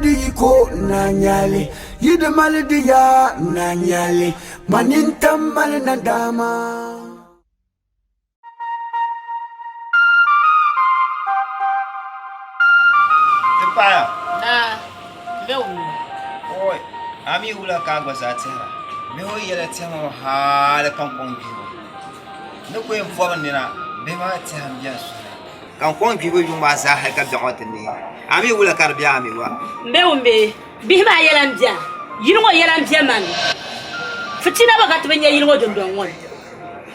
di yiko n na nyali, yi di mali di yaa n na nyali, ma nintam mali nadaama. Ti paɣa. Naa, m be wum. Oi, a mi wula ka a gba zaa tɛhira? Bihi o yɛla tɛhima ŋɔ hali ka n kɔŋ gbihibu. Ni ku yɛn pɔbi n nina, bihi maa tɛha m-beni suhu ni. Ka n kɔŋ gbihibu yuŋ maa zaa hali ka biɛɣu ŋɔ ti neei. A mi wula ka di be a mi wa? M be wum bee? Bihi maa yɛla m-be a? Yili ŋɔ yɛla m-be ma ni. Fitina ba ka ti bi nya yili ŋɔ dundɔŋ ŋɔ ni.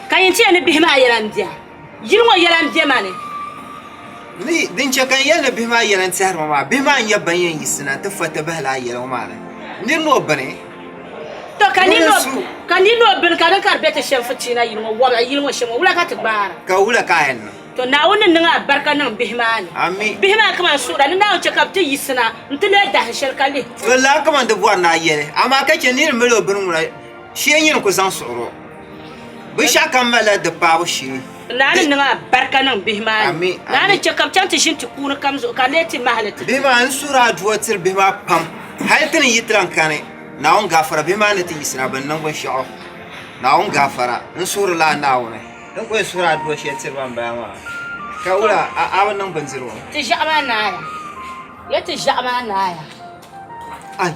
Ka yin ti yɛn ni bihi maa yɛla m-be a? Yili ŋɔ yɛla m-be ma ni. Ni din chɛ ka n yɛli ni bihi maa yɛla n-tɛhiri ma maa, bihi maa n-nyɛ ban yɛn yiɣisina nti fa ti bahi lala yɛla ŋɔ maa ni. Nir ni o bini. Tɔ ka nir ni o bini ka din ka di be ti shɛm fitiina yili ŋɔ wɔbiɣi yili ŋɔ shɛm ŋɔ, wula ka ti gbaara? Ka wula ka a yɛn niŋ? Tɔ Naawuni ni niŋ a barika niŋ bihi maa ni. Ami. Bihi maa kaman suhira ni Naawuni chɛ ka bɛ ti yiɣisina nti leei dahin shɛli ka lihi ti. Tɔ lala kaman di bɔri ni a yɛli, amaa ka chɛ nir mali o bini ŋuna shee nyini ku zaŋ suɣir o. Binshɛɣu kam malila di paabu shee. Naa ni niŋ a barika niŋ bihi maa ni. Naa ni chɛ ka bɛ chaŋ ti ʒini ti kuuni kam zuɣu ka leei ti mahili ti. Bihi maa, n suhiri aduwa tiri bihi maa pam. Hal ti ni yi ti lan kani, Naawuni gaafara bihi maa ni ti yiɣisina bɛ ni niŋ binshɛɣu. Naawuni gaafara, n suhirila a Naawuni. N ku yɛn suhiri aduwa shɛli tiri ba m-bala maa. Ka wula a bi niŋ bindirigu? Ti ʒiɛɣu maa naaya. Ya ti ʒiɛɣu maa naaya. Ai!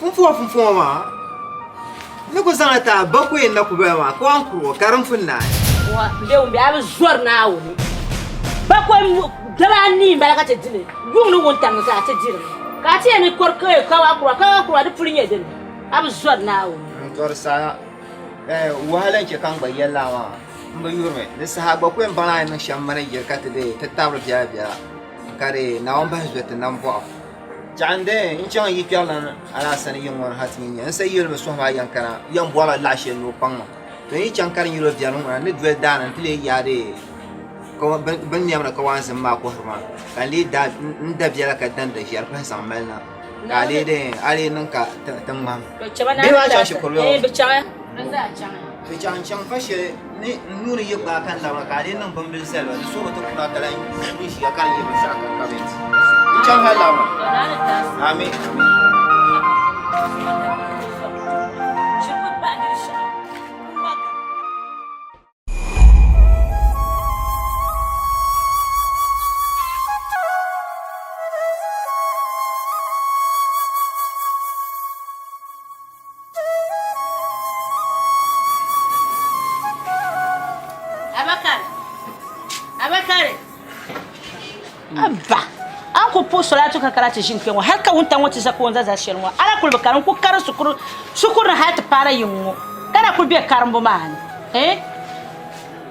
Funfuŋɔ funfuŋɔ maa ni ku zaŋli ti a bakɔi n-na ku bala maa ka o ni kuri o ka di ni pun naai. Wa m-be ŋun be a bi zɔri Naawuni. Bakɔi daba anii m-bala ka ti di li, yuŋ ni wuntaŋ zaa ti di li mi. Ka a ti yɛn ni kɔri kawakurua, kawakurua di puli nyɛ dini? A bi zɔri Naawuni. N tɔri saha wahala n-chɛ ka n gba yɛli lala maa. M bi yurimi. Di saha gba ku yɛn baŋ a ni niŋ shɛm mani yili ka ti dee ti tabiri biɛlabiɛla ka di Naawuni bahi zo ti nambɔɣu. Chaɣindi n chaŋ yi kpɛrilan Alaasani yiŋ ŋɔ ni ha ti yi nya n sa yulimi suhu maa yɛn kana yɛn bɔrila laɣ shɛli ni o kpaŋ ma. To n yi chaŋ ka di nyɛla o biɛrim ŋuna n ni doli daani nti lee yaai bɛ ni nɛmdi kawaanzim maa kɔhiri maa ka n lee n da biɛla ka dandi ʒiɛri pahi zaŋ mali na ka a lee niŋ ka ti ŋmahim. Bihi maa chaŋ shikuru bee? Bɛ chaŋya. Bɛ chaŋ n-chaŋ fa shɛli ni n nuu ni yi gbaai ka n labina ka a lee niŋ bimbila zali ba di so bi ti kuna ka lahi ʒiya ka di nyɛ binshɛɣu kam ka bɛ ti n chaŋ hali labina. Ami ami. Abakari Abakari Abba a ni ku puhi solatu ka kana ti ʒini kpe ŋɔ hali ka wuntaŋ ŋɔ ti za ka o ni za zali shɛli ŋɔ a na kuli bi kari n ku kari shikuru ni hali ti paana yiŋ ŋɔ ka na kuli be karimbu maa ni eh?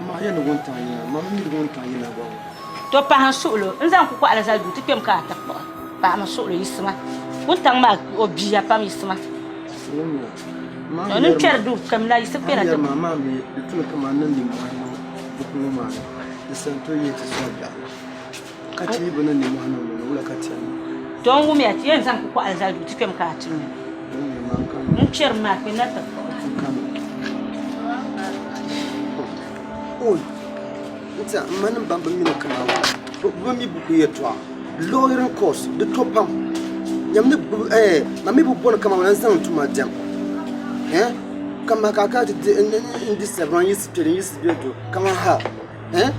Ma yɛn ni wuntaŋ yina ma mi ni wuntaŋ yina gba ŋɔ. To pahi n suɣulo n zaŋ kukɔɣili zali duu ti kpɛm ka a ti kpuɣi pahi m suɣulo yiɣisima wuntaŋ maa o biya pam yiɣisima. To ni kpɛri duu kamina yiɣisi kpɛna ti. Maa mi di tuni kamani niŋ nimmohi niŋ buku ŋɔ maa ni di sani tooi yihi ti sɔɣi biɛɣu ka ti yi bi niŋ nimmohi niŋ di ni wula ka ti yɛn niŋ. To n wumiya ti yɛn zaŋ kukɔɣili zali duu ti kpɛm ka a ti nyu. N kpɛri maa kpɛmina ti kpuɣi. Oi n tiɛha n ma nim ban bi mini kamani bi bi mi buku yɛltɔɣa lawyering course di to pam nyam ni gbubi eh ma mi bi bɔri kamani n zaŋ n tuma diɛm eh kamani ka a kana ti di n di sɛbira n yiɣisi kpɛ n yiɣisi bɛ do kamani ha eh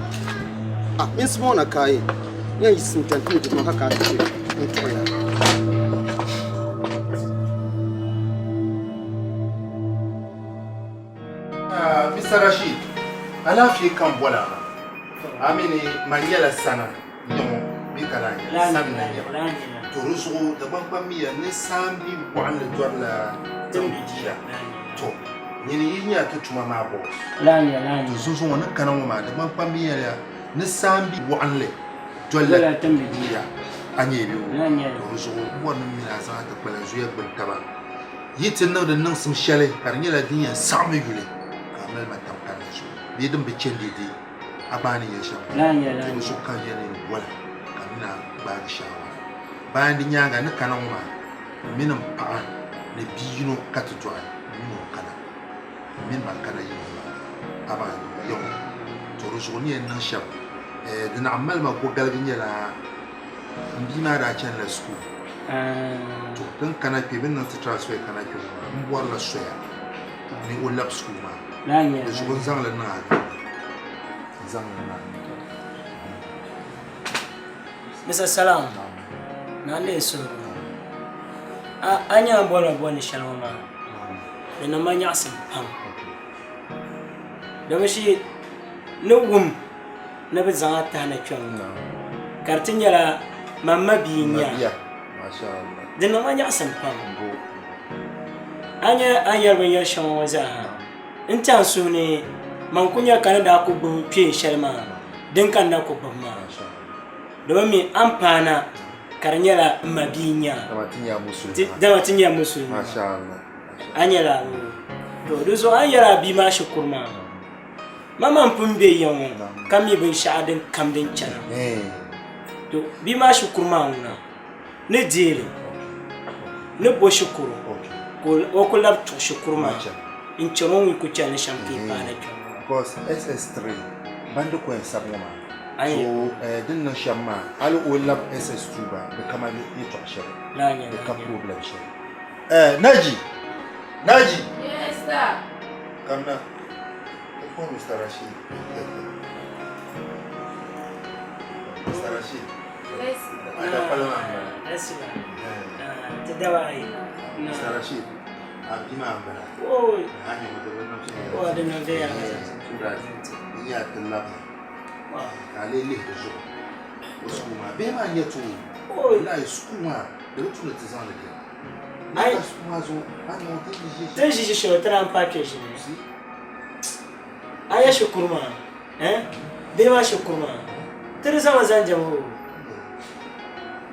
ah minsi ŋɔ na ka a ye n yɛn yiɣisi n chani ti mi di tuma ka kana ti kpɛ n tuɣiya. Mr. Rashid, alaafee ka n bɔla maa. A mi ni man nyɛla sana n-nyɛ ŋɔ bee ka lahi nyɛla sani na nyɛ ba. To di zuɣu Dagbaŋ kpammiya ni saambi waɣinli dɔrila tiŋbia. To nyini yi nya ti tuma maa boss. To zuŋ ŋɔ ni kana ŋɔ maa Dagbaŋ kpambi yɛliya ni saambi waɣinli dolila tiŋbia. A nyɛ bɛ o? To di zuɣu m bɔri ni m mini a zaŋ a ti kpalan zuya gbuni taba. Yi ti niŋdi niŋsim shɛli ka di nyɛla din yɛn saɣimi yuli ka a mali ma tam palli zuɣu bee din bi chɛ dɛdɛ a gba a ni yɛli shɛm polo, di zuɣu ka n yɛli ni n boli ka m mini a gbaagi shaawara. Bayan di nyaaŋa ni kana ŋɔ maa, m mini m paɣa ni bia yino ka ti dɔɣi, m mini o kana, m mini ban kana yi ŋɔ maa, amaa ya ŋɔ, to di zuɣu ni yɛn niŋ shɛm, di naɣ mali ma gogaligi nyɛla m bia maa daa chanila school. To din kana kpe bɛ ni niŋ ti transfer kana kpe ŋɔ maa, m bɔrila soya ni o labi school maa. Di zuɣu n zaŋli niŋ a nuu ni. N zaŋli niŋ a nuu ni. Mr. Salam, naa n-leei suhigu. A nya a ni bɔri ma bolli shɛli ŋɔ maa, di niŋ ma nyaɣisim pam. Domishi ni wum ni bɛ zaŋ a tahi na kpe ŋɔ ka di ti nyɛla man ma bia n-nyɛ a. Di niŋ ma nyaɣisim pam. A nya a ni yɛri binyɛr shɛŋa ŋɔ zaa ha, n tiɛhi n suhu ni man ku nya ka ni daa ku gbibi kpeen shɛli maa, din ka n na ku gbibi maa. Domin mi a ni paai na ka di nyɛla m ma bia n-nyɛ a. Dama ti nyɛla musulinima. A nyɛla to di zuɣu a ni yɛri a bia maa shikuru maa, ma maa m-pun be ya ŋɔ ka mi binshɛɣu din kam din chana. To bia maa shikuru maa ŋuna ni deei li ni bo shikuru ka o ku labi tuɣi shikuru maa n-chani o ni ku chani li shɛm ka yi paai na kpe ŋɔ. Because SS3 bandi ko yɛn sabi ŋɔ maa so din niŋ shɛm maa hali o labi SS2 gba di kamani yɛltɔɣa shɛli di ka problem shɛli. Naji! Naji! Yes, sir. Kamina. Ti puhi Mr. Rashid. Mr. Rashid. Yes. Ada pala maa m-bala. Yes, sir. Ti daba ayi. Mr. Rashid, a bia maa m-bala. Oi. A nyɛ ŋun ti bi niŋ viɛnyɛla. O di niŋ viɛnyɛla. So that n nya ti labina ka a lee lihi di zuɣu o sukuu maa. Bihi maa n-nyɛ ti o. Wallahi sukuu maa di bi tu ni ti zaŋ li kpɛna. Ti ni ʒi ʒi shɛli ti naan paai kpe ʒini. A nya shikuru maa, eh? Bihi maa shikuru maa, ti di zaŋli zaŋ diɛm o.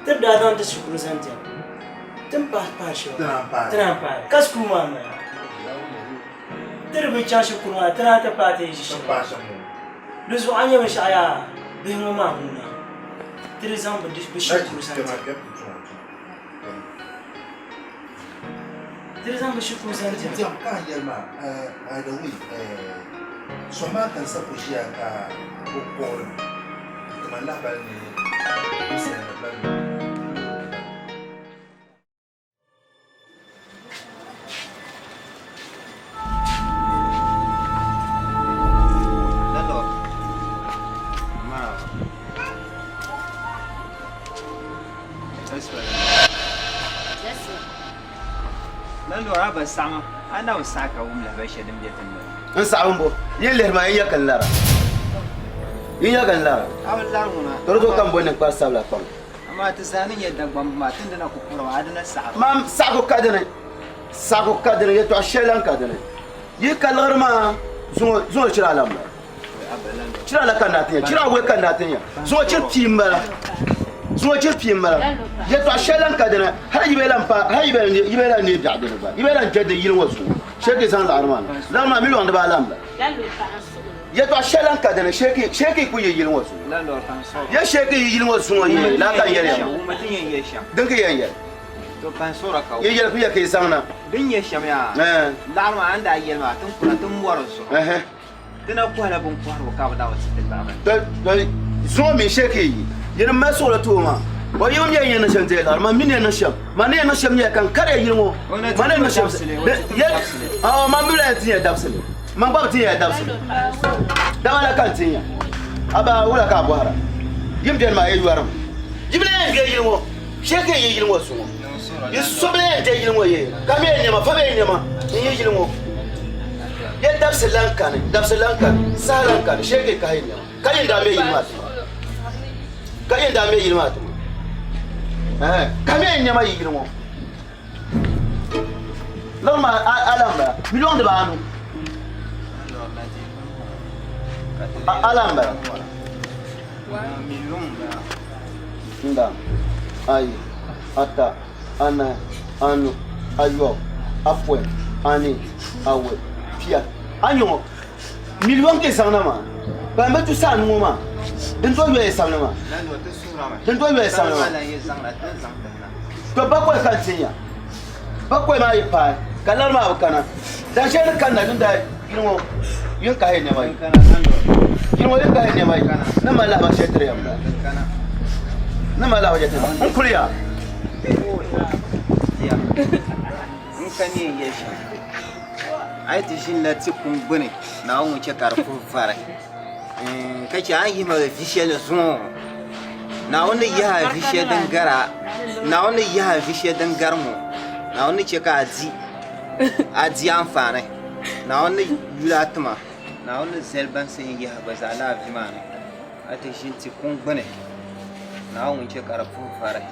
Ti di daa zaŋ ti shikuru zaŋ diɛm. Ti ni paai paai shɛli ti naan paai. Ka shikuru maa mali. Ti di bi chaŋ shikuru maa ti naan ti paai ti yi ʒi shɛli. Di zuɣu a nya binshɛɣu yaa bihi ŋɔ maa ŋuna ti di zaŋ bɛ shikuru zaŋ diɛm. Ti zaŋ bi shikuru zaŋ diɛm. Diɛm ka a yɛli maa by the way sɔŋ maa ka n sa ku ʒiya ka o kpuɣiri mi n-ti ma lahabali ni ninsalinima ban niŋ. Landlord a ba saɣima a na bi saɣi ka wum lahabali shɛli din be ti noli. N saɣim bo yi lihiri ma yi nya ka n lara yi nya ka n lara A bi lari ŋuna. To di zuɣu ka n bo ninkpari sabila kpaŋ. Amaa ti zaa ni nyɛ Dagbamba maa ti ni dina ku puhiri maa a dina saɣiri. Mam saɣigu ka dini saɣigu ka dini yɛtɔɣ shɛli lan ka dini yi ka liɣiri maa zuŋɔ chira a lan bala. Chira la ka n daa ti nya, chira awɔi ka n daa ti nya. Zuŋɔ chiri pia m-bala. Zuŋɔ chiri pia m-bala. Yɛtɔɣ shɛli lan ka dini, hal yi bee lan pa, hal yi bee lan neei biɛɣu dini gba, yi bee lan kpe di yili ŋɔ zuɣu, shee ka yi zaŋ laɣiri maa na. Laɣiri maa miliɔn dibaala m-bala. Yɛtɔɣ shɛli lan ka dini, shee ka yi ku yi yili ŋɔ zuɣu. Ya shee ka yi yili ŋɔ zuŋɔ yee, lala ka n yɛli ya maa. Din ka yɛn yɛli. Yi yɛli ku ya ka yi zaŋ na. Din nyɛ shɛm yaa, laɣiri maa a ni daa yɛli maa, ti ni kura ti mɔri zuɣu. Ti na kɔhila binkɔhirigu ka bɛ daa bi ti ti laɣiri. Zuŋɔ mini shee ka yi yi, yi ni mali suɣili ti o maa, o yi mi yɛn niŋ shɛm deei laɣiri, man mi ni yɛn niŋ shɛm, man ni yɛn niŋ shɛm nyɛla ka n kari ya yili ŋɔ, man ni yɛn niŋ shɛm, ɔɔ man mi la yɛn tin ya dabisili, man gba bi tin ya dabisili, dama la ka n tin ya, a ba wula ka a bɔhira, yim beni maa yi yɔrimi, yi bi lahi yɛn deei yili ŋɔ, shee ka yi yi yili ŋɔ zuŋɔ, yi so bi lahi yɛn deei yili ŋɔ yee, ka mi ya nɛma, fa mi ya nɛma n-yi yili ŋɔ. Ya dabisi lan kani, dabisi lan kani, saha lan kani, shee ka yi kahi yi nɛma, ka yin daa me yili maa ti ma. Ka yin daa me yili maa ti ma. Ɛhɛn, kahimi ya yi nɛma yi yili ŋɔ. Liɣiri maa a lan bala, miliɔn dibaanu. A lan bala. Nda, ayi, ata. anahi, anu, ayɔbu, apɔin, anii, awɔi, pia. A nya ŋɔ, miliɔn ka yi zaŋ na maa, ban bi tusa anu ŋɔ maa, din tooi yoya samli maa, din tooi yoya samli maa. To bakɔi ka n ti nya, bakɔi maa yi paai ka lari maa bi kana, dan shɛli ni kanna din daa yili ŋɔ yin kahi nɛma yi, yili ŋɔ yin kahi nɛma yi, ni mali lahaba shɛli tiri ya m-bala, ni mali lahaba shɛli tiri ya, n kuli ya. Bia, n ka ni yɛn yɛli shɛm, a yi ti ʒinila ti kuŋ gbuni, Naawuni ŋun chɛ ka di puhi vari ka chɛ a ni yihi ma vi shɛli zuŋɔ ŋɔ. Naawuni ni yihi a vi shɛli din gari a, Naawuni ni yihi a vi shɛli din gari ŋɔ, Naawuni ni chɛ ka a di a di anfaani, Naawuni ni yuli a tima, Naawuni ni zali bansi n-yihi a gba zaa lala vi maa ni. A ti ʒini ti kuŋ gbuni, Naawuni ŋun chɛ ka di puhi vari.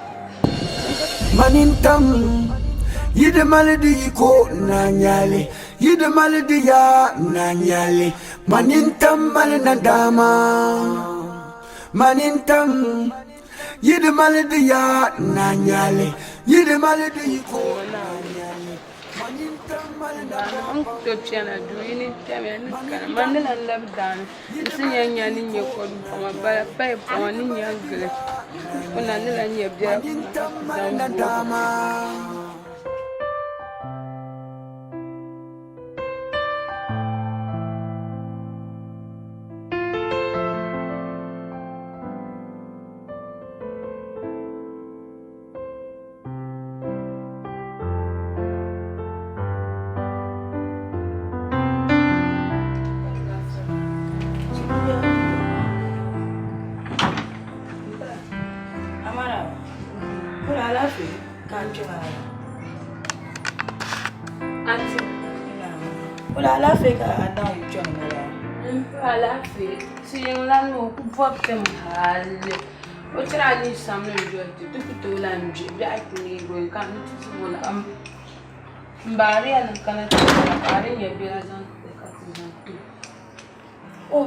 Mani n-tam yi di mali di yiko na nyali, yi di mali di yaa na nyali. Mani n-tam mali nadaama, mani n-tam yi di mali di yaa na nyali, yi di mali di yiko na nyali. N ku tooi kpɛna duu yi ni kpɛmiya ni kana man ni lan labi daani nti nya nya ni nya kɔdu pɔŋɔ bala paip pɔŋɔ ni nya gili kuna ni lan nya biɛla kuna ka ti zaŋ booi. Alaafee ka a daŋ yi kpɛŋ ŋɔ la? M pa alaafee. Ti yiŋlan o ku bɔbi tim hali. O chira a ni samli n-doli ti, ti ku tooi lan gbi biɛɣu ti neegi o ka n ti zaŋ o la m baariya ni kana ti yɛla ka a di nya biɛla zaŋ ti ka ti zaŋ ti o.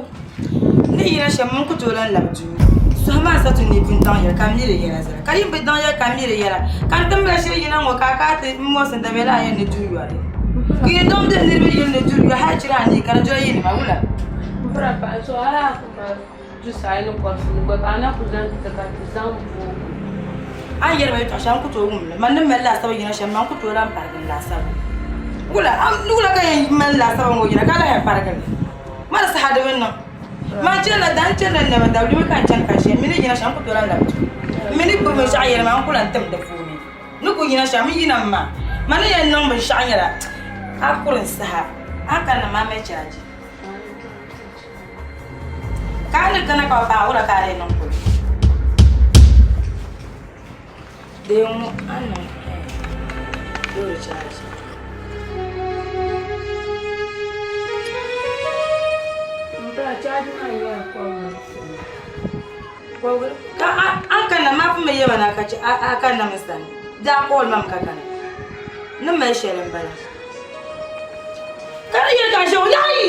N ni yina shɛm m ku tooi lan labi duu. Suhu maa sa ti ni pun daŋ yɛli ka m mi di yɛla zaa. Ka yi bi daŋ yɛli ka m mi di yɛla, ka n timbila shiri yina ŋɔ ka a kana ti m-mɔɣisi n dabiɛla a yɛn ni duri yɔri. Ka yi daŋ be niriba yili ni duri yɔri hal chira a ni ka di doli yinima wula? M pira paɣa zuɣu hal a ku mali Du saha ni kɔrisi ni gba ka a na ku zaŋ ti ka ti zaŋ booi. A ni yɛli ma yɛtɔɣ shɛli n ku tooi wum li. Man ni mali laasabu yina shɛm maa, n ku tooi lan parigi n laasabu. Wula wula ka yɛn mali laasabu ŋɔ yina ka lahi yɛn parigi li? Ma di saha di bi niŋ. Man chanila daa, n chanila nɛma dabili mi ka n chani ka ʒiya. M mi ni yina shɛm n ku tooi lan labi du. M mi ni gbubi binshɛɣu yɛli maa n ku lan tim di puuni. Ni ku yina shɛm, n yinami maa. Man ni yɛn niŋ binshɛɣu nyɛla a kuri n saha, a ni kanna maa mali chaaji. Ka a ni kana ka bɛ paai wula ka a lee niŋ polo? Dee ŋɔ a ni niŋ loori chaaji. Ka a kanna maa pun bi yɛma na ka chɛ a kanna mi sani bee a kooli ma mi ka kana ni mali shɛli m-bala. Ka di yɛli ka ʒe o yaɣi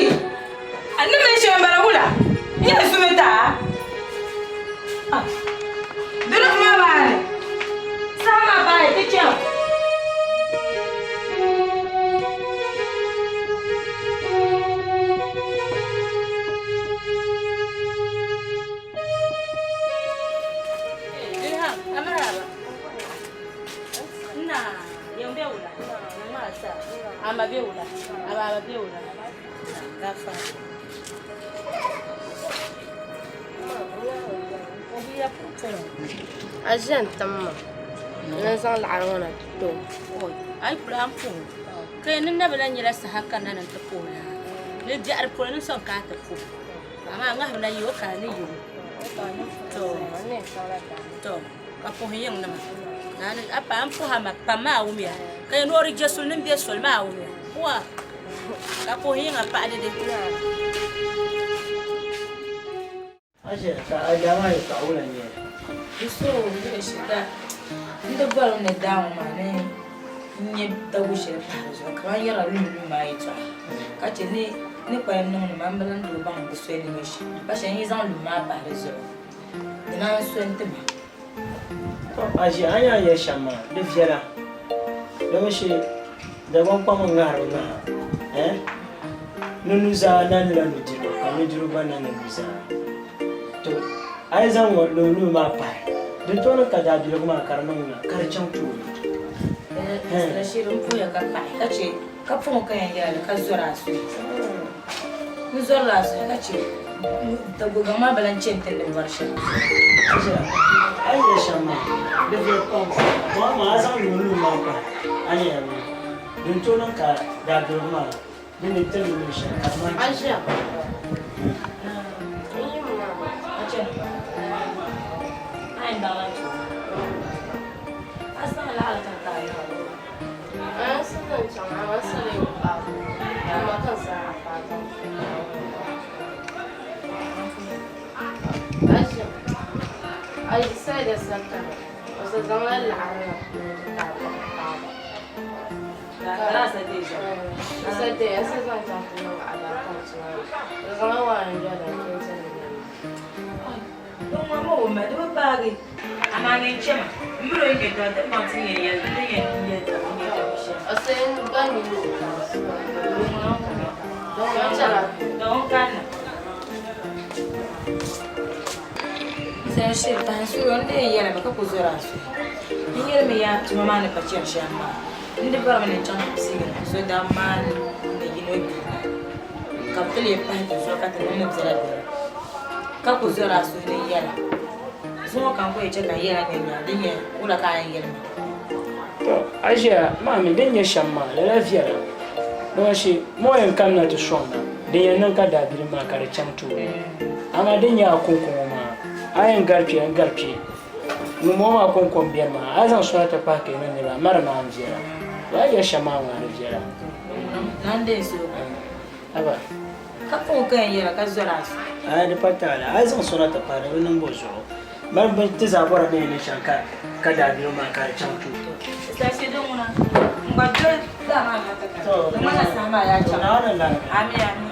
a ni mali shɛli m-bala wula n yɛn sumi ti a dini maa baani saha maa baai ti chaŋ. Ama be wula, a baaba be wula, gaafara. A ʒiya n-tim ma ni n zaŋ laɣiri ŋɔ na ti ti o. A yi kuli a ni puhi o, ka ni na bi lahi nyɛla saha kanna ni n-ti puhi o laa, ni biɛhiri polo ni sɔŋ ka a ti puhi o, amaa ŋahibu na yi o ka a ni yi o. Tɔ! Ka puhi yiŋnima. Naani a paai n puhi a ma pam maa wumiya ka yɛn o di je suli ni n be soli maa wumiya puha ka puhi yiŋa paɣa dede. A ʒiya ka a daa maa yɛtɔɣa wula n-nyɛ li? Di so n shita n di bɔri ni daa ŋɔ maa ni n nyɛ dagu shɛli pahi di zuɣu kamani yɛrila lumi lumi maa yɛtɔɣa ka chɛ ni ni kpalim niŋdi maa m bi lan tooi baŋ di soli ni nyɛ shɛm pa shɛli n yi zaŋ lumi maa pahi di zuɣu Dina n-so n-ti ma. Tɔ! A ʒi a ni yɛn yɛli shɛm maa, di viɛla. Domi shi Dagbaŋ kpam n-ŋahiri ŋaha, eh? Ni nuzaa nanila nudirigu ka nudirigu gba nani nuzaa. To, a yi zaŋ ŋɔ lumlumi maa pahi, di tooi ni ka daabiligu maa ka di niŋ na ka di chaŋ tooni. Eh, shiri n puhiya ka pahi ka che ka puhi ka yɛn yɛli li ka zɔri a suhu. N zɔrila a suhu ka che. Dagogaŋ maa bala n-chɛ n-ti ni bɔri shɛm. A yi yɛli shɛm maa, di viɛli pam. Amaa a zaŋ luŋluŋ maa pahi a ni yɛli maa, din tooi niŋ ka daabiligu maa di ni ti ni niŋ shɛm ka di maan chɛ. N yɛlimi ya tuma maa ni pa chani shɛm maa, n di barimi ni n chaŋ ti piigi zo dam maa ni yino bia ka bɛ ti lee pahi ti zuɣu ka ti niŋ li biɛlabiɛla ka ku zɔri a suhu ni yɛla. Zuŋɔ ka n ku yɛn chɛ ka n yɛla nya nyaa, din nyɛ wula ka a yɛn yɛli ma? Tɔ! A ʒiya maa mi din nyɛ shɛm maa, lala viɛla. Dama shee ma o yɛn kamina ti sɔŋ na, din yɛn niŋ ka daabilim maa ka di chaŋ tooni. Amaa din nyɛ a kɔŋko ŋɔ maa, a yɛn gari kpe n-gari kpe. Ŋumbɔŋɔ maa kɔŋko m-beni maa, a yi zaŋ sɔna ti pahi ka yi niŋ niriba, amaa di naan viɛla. Tɔ! A yi yɛli shɛm maa ŋɔ, di viɛla. Naan deei suhu. Haba. Ka puhi ka yɛn yɛra ka zɔri a suhu. Aai di pa taali, a yi zaŋ sɔna ti pahi di bi niŋ bo zuɣu. Mali bɛ ti zaa bɔra ni yi niŋ shɛm ka daabilim maa ka di chaŋ tuui. Sashi din ŋuna, n gba doli daa maa na ti kana. Di ŋmanila saha maa yaa chaŋ. Ami ami.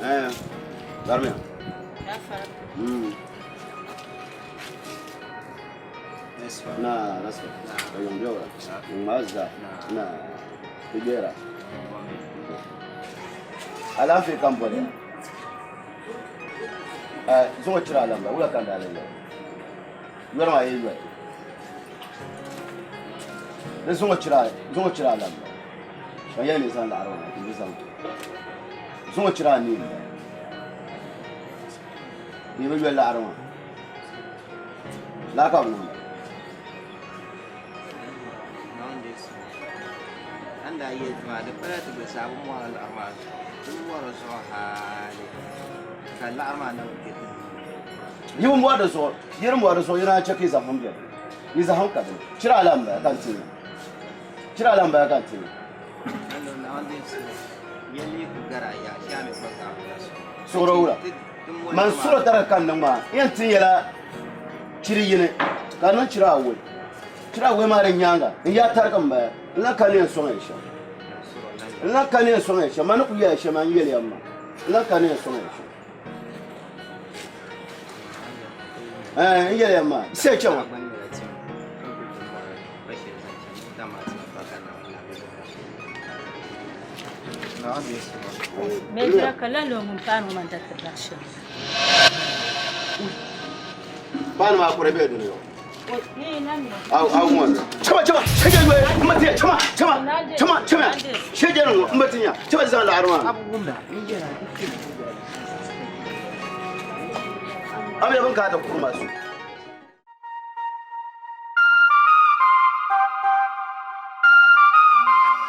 Eh, barmiya. Na, nasfa. Yongbewa. Ngmaza. Na. Tijera. Alaafee ka n boli ya. Zuŋɔ chira alamba wula ka n daa lan yɛli yɔri maa yi yɔli di zuŋɔ chira zuŋɔ chira alamba ka yɛli ni zaŋ laɣiri maa n bi zaŋ zuŋɔ chira anii n bala ni bi yɔli laɣiri maa laa ka bi niŋda An daa yɛli ti maa di pala ti gba zaa bi mɔri liɣiri maa zuɣu ti mɔri zuɣu hali ka liɣiri maa na bi kpe ti Yi bi mɔri di zuɣu, yi di mɔri di zuɣu yi naan chɛ ka yi zahim be dini. Yi zahim ka dini. Chira ala m-bala ka n ti nya. Chira ala m-bala ka n ti nya. Suɣuro wula. Man suɣuro tariga ka n niŋ maa, n yɛn ti nyɛla chiri yini ka di niŋ chira awɔi. Chira awɔi maa di nyaaŋa n yaa tariga m-bala. N lahi ka ni yɛn sɔŋ ya shɛm. N lahi ka ni yɛn sɔŋ ya shɛm. Man ni kuli yɛli ya shɛm maa n yɛli ya mi maa. N lahi ka ni yɛn sɔŋ ya shɛm. Ɛɛn n yɛli ya maa. Sai chɛ ŋɔ. Mejira ka lala o ŋun paani o man dariti bari shɛm. Paani maa kuri bɛ dini yɔ. Aw ŋɔ. Chama chama shɛjɛ yɔ n ba tiya chama chama chama chama shɛjɛ ŋɔ n ba tiya chama zaŋ laɣiri maa. A bɛ bin ka ta kuri maa su.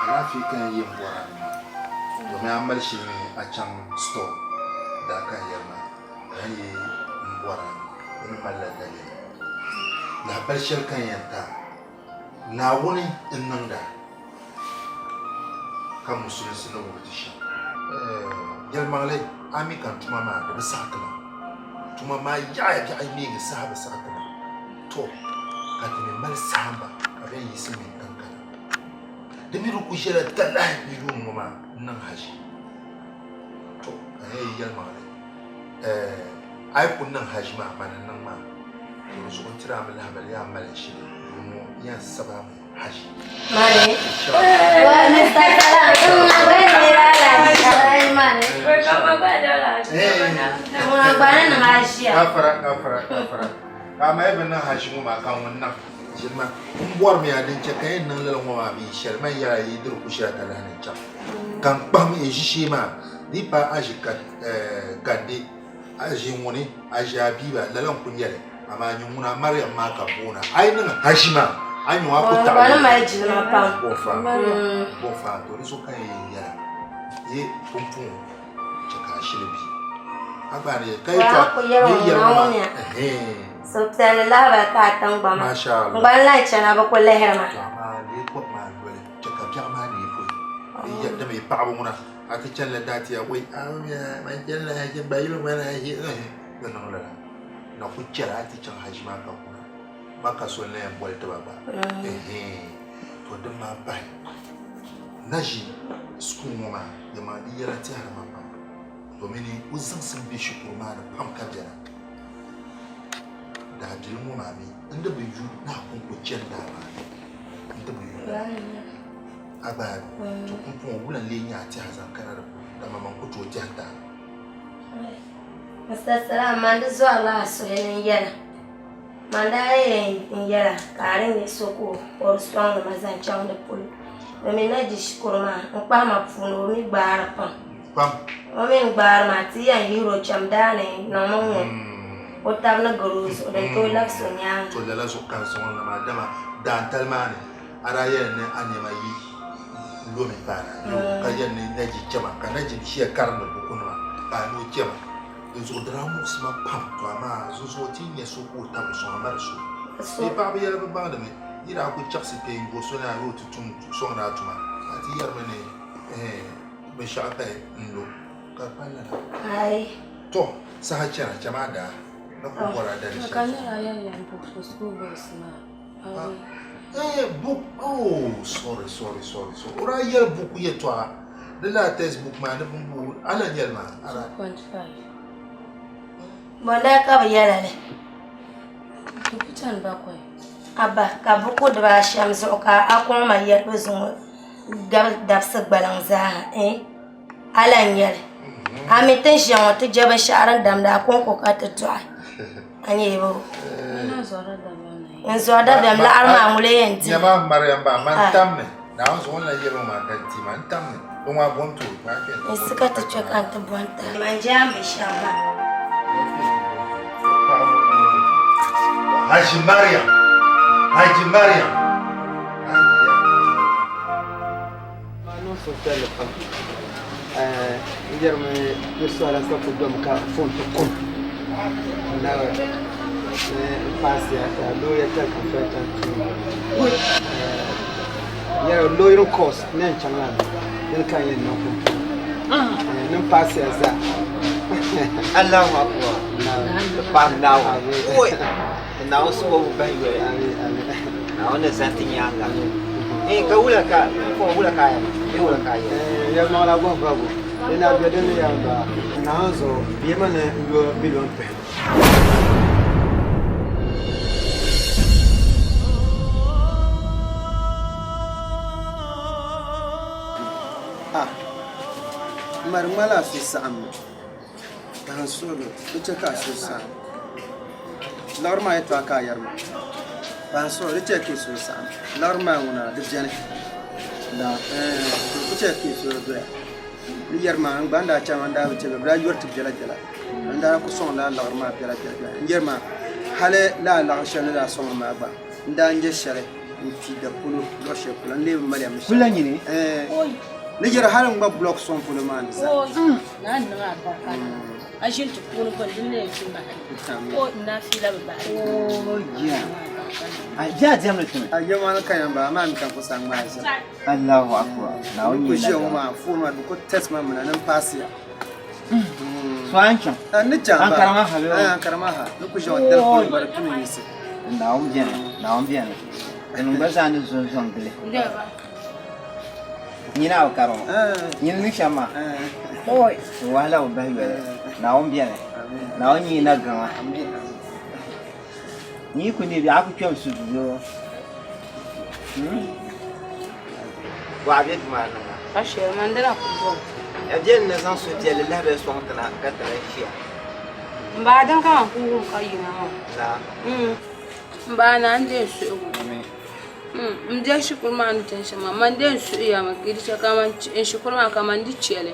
Alaafee ka n yɛn bɔra domin a mali shili ni a chaŋ store daa ka n yɛli maa ka n yi n bɔra di ni malila daliri. Lahabali shɛli ka n yɛn ti a, Naawuni n niŋda ka musulinsi ni wuhi ti shɛm. Yɛlimaŋli a mi ka n tuma maa di bi saɣi ti ma. Tuma maa yaɣaya biɛɣu yi miigi saha bi saɣi ti ma. To ka ti mi mali saamba ka bɛ yɛn yiɣisi mini tiŋ kana. Di mi di ku ʒiɛla talahi ni yuun ŋɔ maa n niŋ haʒi. To ka n yɛn yi yɛlimaŋli a yi ku niŋ haʒi maa mani n niŋ maa. To di zuɣu n tiri a mi lahabali yaa mali shili duu ŋɔ yɛn sabi a mi haji. Mani. Gafara, gafara, gafara. Ka a mali bi niŋ haji ŋɔ maa ka ŋun niŋ ʒini ma. N bɔri mi a din chɛ ka yɛn niŋ lala ŋɔ maa bee shɛli man yɛra yi diri ku shɛli talahi ni chaŋ. Ka n kpahim n ʒi shee maa di yi paai aʒi gande a ʒi ŋuni a ʒi a bia lala n ku nyɛli amaa nyin ŋuna Mariam maa ka boona a yi niŋ haʒi maa a nyu a ku taɣi bɔnfaa to di zuɣu ka n yɛn yɛla ye pumpɔŋɔ chɛ ka a shili bia a gba ni ka yi tɔ ni yɛli ŋɔ maa Suhupiɛlli lahabali ka a tiŋgbani maa n gba n lahi chana bi ku lihiri ma. To amaa lee kɔbu maa yoli chɛ ka biɛɣu maa neei pɔi dama yi paɣaba ŋuna A ti chanila daa ti ya wei a man chanila haji ba yili ŋmani haji di niŋ lala na ku chɛri a ti chaŋ haji maa ka kuna maka so n-lahi yɛn boli ti ba gba to din maa pahi na ʒi school ŋɔ maa dama di yɛla tɛhiri ma pam domini o zaŋsim be shikuru maa ni pam ka bɛna daabilim ŋɔ maa mi n di bi yu ni a kɔŋko chani daa maa ni n di bi yu lala. A gba to pumpɔŋɔ wula n-lee nyɛ a tɛha zaŋ kana di puuni, dama man ku tooi tɛhi taai. Mr. Salam, man di zɔrila a suhi ni n yɛla. Man daa yɛn n yɛla ka a di nyɛ so ka o di sɔŋdi ma zaŋ chaŋ di polo. Domin na ji shikuru maa n kpahi ma puuni o mi gbaari pam. Pam. O mi ni gbaari maa ti yɛn yihiri o cham daa ni niŋmi ŋ-ŋɔ o tabi ni gari o zuɣu din tooi labisi o nyaaŋa. To lala zuɣu ka n zaŋ o na maa dama daantali maa ni A daa yɛli ni a nɛma yi lomi paana ka yɛli ni Naji chɛma ka Naji ʒiya karimdi bukunima ka a ni o chɛma. Dinzuɣu di daa muɣisi ma pam, to amaa dinzuɣu ti yi nya so ka o tabiri sɔŋ a mali so. Bee paɣiba yɛla bi baŋdi mi, yi daa kul chaɣisi kpe n-go so ni a yi o ti tum sɔŋdi a tuma, ka a ti yɛrimi ni binshɛɣu pahi n-lo ka di pa lala. To, saha chana, chama a daa na kul bɔri a dali shɛli zuɣu. Eh, book, oh, sorry, sorry, sorry, sorry. O daa yɛli buku yɛtɔɣa. Di laa textbook maa ni bimbo, a lahi nyɛli maa? A daa. 2.5. Bɔndaa ka bɛ yɛla li? Di ku chani bakɔi. Abba, ka buku dibaa shɛm zuɣu ka a kɔŋ ma yɛli bɛ zuŋɔ gabi dabisi gbaliŋ zaaha, eh? A lahi nyɛli. A mi ti ni ʒiya ŋɔ ti je binshɛɣu din damdi a kɔŋko ka ti dɔɣi. A nyɛ bo? N zɔri dabiɛm laɣiri maa ŋuli yɛn di. Nyama Mariam ba man tammi. Naawuni zuɣu n lahi yɛli o maa ka ti ma n tammi. Di ŋɔ a bom ti o. N si ka ti kpe ka n ti bom ti. Man je a mi shɛm maa. Haji Mariam. Haji Mariam. Maa niŋ suhupiɛlli pam n yɛrimi ni suhila sa ku domi ka foon ti kum n-nabi n paasiya ka looya tali ka n tɔi chaŋ tuuni n yɛra lawyering course ni yɛn chaŋ maa dini ka n yɛn niŋ pumpɔŋɔ ni n paasiya zaa. Allahu akbar. Ti paɣiri Naawuni. Oi! Ti Naawuni suhu bi bahi yoli. Naawuni ni zani ti nyaaŋa. Eh, ka wula ka, fo wula ka a yɛli? Bee wula ka a yɛli? Eh, yɛlimaŋli a bɔhi bɔhigu. Di na be din ni yɛli m-bala. Naawuni zuɣu bia ma ni n yo miliɔn pihinu. Ah, m ma di ŋmanila a suhu saɣimmi. Bahi n suhuri di chɛ ka a suhu saɣim. Liɣiri maa yɛtɔɣa ka a yɛri maa. Bahi n suhuri di chɛ ka i suhu saɣim. Liɣiri maa ŋuna di beni. Di chɛ ka i suhu doya. Ni yɛri maa n gba n daa chaŋ n daa bi chɛ bɛ daa yori ti biɛla biɛla. N daa ku sɔŋ lala liɣiri maa biɛla biɛla biɛla. N yɛri maa hali lala liɣiri shɛli ni daa sɔŋ maa gba n daa nyɛ shɛli n pii da polo luɣ shɛli polo n lee bi mali ya mi shɛli. Ni yɛri hali n gba bulɔk sɔŋ polo maa ni zaa. Naa niŋ a barika a ʒini ti puuni gbuni din na yɛn ti bahi o naa fiila bi bahi o jia a jia diɛmdi timi a yɛ maa ni ka yɛn bala amaa mi ka n ku sa ŋmaai ʒim Allahu akbar Naawuni ku ʒiya ŋɔ maa foon maa di ku test ma mina ni n paasiya so a ni chaŋ n ni chaŋ Ankara maa ha bee Ankara maa ha ni ku ʒiya ŋɔ dali polo gba di tumi yiɣisi Naawuni beni Naawuni beni tinim gba zaa ni zo n-zo n-gili Nyini a bi kari ŋɔ nyini niŋ shɛm maa oi wahala bi bahi yoli Naawuni beni Naawuni nyii na gaŋa. Ni yi ku neei biɛɣu a ku kpɛm su duu yoo. Bɔɣa bɛ duu maa ni ŋɔ. Ka shɛli man dina ku bɔri. Ya beni ni zaŋ suhupiɛlli lahibali sɔŋ ti na ka ti lahi ʒiya. M ba din ka man ku wum ka yina maa. Naa. M ba naa n deei suhigu. M biɛhi shikuru maa ni chani shɛm maa man deei suhuya mi ka di chɛ ka man n shikuru maa ka man di chɛli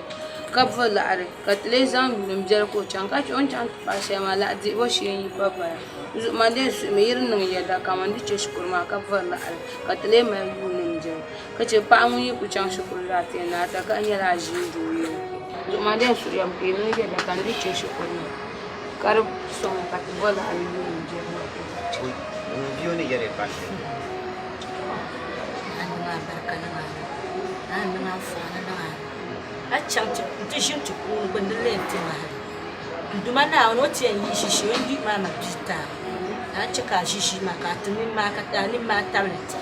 ka bo laɣiri ka ti lee zaŋ yuli m biɛli ka o chaŋ ka chɛ o ni chaŋ ti paai shɛli maa laɣ dihibo shee n-yi pa bala. Di zuɣu man deei suhimi yi di niŋ yɛda ka man di chɛ shikuru maa ka bori laɣiri ka ti lee mali yuuni m biɛli ka chɛ paɣa ŋun yi ku chaŋ shikuru zaɣ ti yɛn naai takahi nyɛla a ʒiin doo yɛla. Di zuɣu man deei suhuya mi ka yi niŋ yɛda ka n di chɛ shikuru maa ka di sɔŋ ka ti bo laɣiri yuuni m biɛli maa ka o chɛ. A chaŋ nti ʒini ti kuuni gbuni di lee ti ma hali. N Duuma Naawuni, o ti yɛn yihi ʒiishee o ni yihi maa ma bia ti a, ka a chɛ ka a ʒi ʒii maa ka a ti nini maa ka a nini maa tabili ti.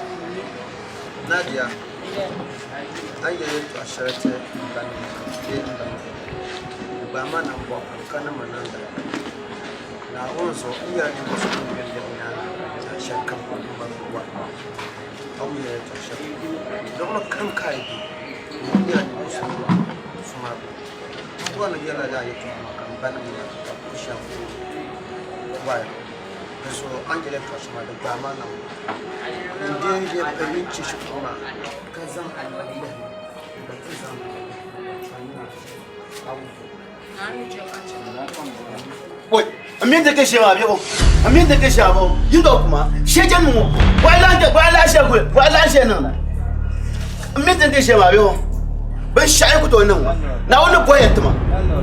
Nadia, a ni yɛli yɛltɔɣa shɛli ti m ba nima bee m ba nima, di gbaai ma nambɔɣu pam ka niŋ ma nandana. Naawuni zuɣu n nyɛla ninvuɣ so ŋun be n lɛbi nyaaŋa zaɣ shɛlikam m ba ni bɔri. A wum yɛli yɛltɔɣa shɛli luɣili kam ka a yi be, n nyɛla ninvuɣ so ŋun so maa gbini. N bɔri ni yɛlila lala yɛltɔɣa maa ka m ba nim nya ka puhi shɛm waya. Di zuɣu a ni yɛli yɛltɔɣa shɛli maa di gbaai ma niŋ n deei n chɛ shikuru maa ka zaŋ a lihi n gba ti zaŋ ka n nya a wuhi. Oi, n mini ti ke shee maa biɛbu n mini ti ke shee maa yi dɔ kuma shee chɛ niŋ bɔɣa lahi bɔɣa lahi shee guli bɔɣa lahi shee niŋda n mini ti ke shee maa biɛbu binshaɣu ku tooi niŋ ŋɔ naawuni ni bɔya tima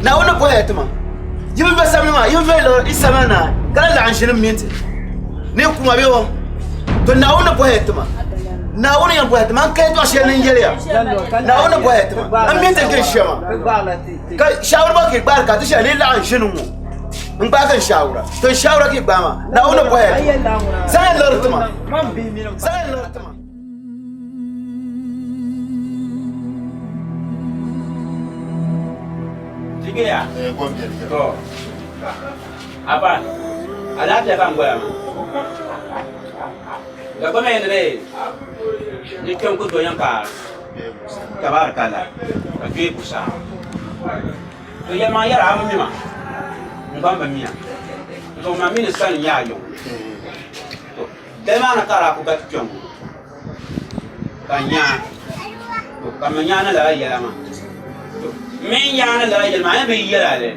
naawuni ni bɔya tima yi bi yɔ sabili maa yi bi yɔ yi sabila naa ka lahi laɣim ʒini mini ti ni kuma biɛbu to naawuni ni bɔya tima naawuni yɛn bɔya tima n ka yɛltɔɣa shɛli ni n yɛliya naawuni ni bɔya tima n mini ti ke shee maa Ka shawara ba ki gbaari ka ti shɛli ni laɣim ʒini ŋɔ n gbaai ka n shawara to n shawara ki gbaai maa Naawuni bɔhaya zaŋ liɣiri tima zaŋ liɣiri tima. Jigiya to apa alaafee ka n goya maa Dagbama yɛn ni ni kpɛm ku tooi yɛn ka tabaarikalla ka kpee ku saa to yɛlimaŋ yɛra a bi mi ma n gba bi miya zuɣu ma mi ni sani nyɛ a yiŋ to dali maa ni ka a daa ku gati kpɛŋ ŋɔ ka n nya to ka mi nya ni lala yɛla maa to m mi nya ni lala yɛla maa a ni bi yɛla li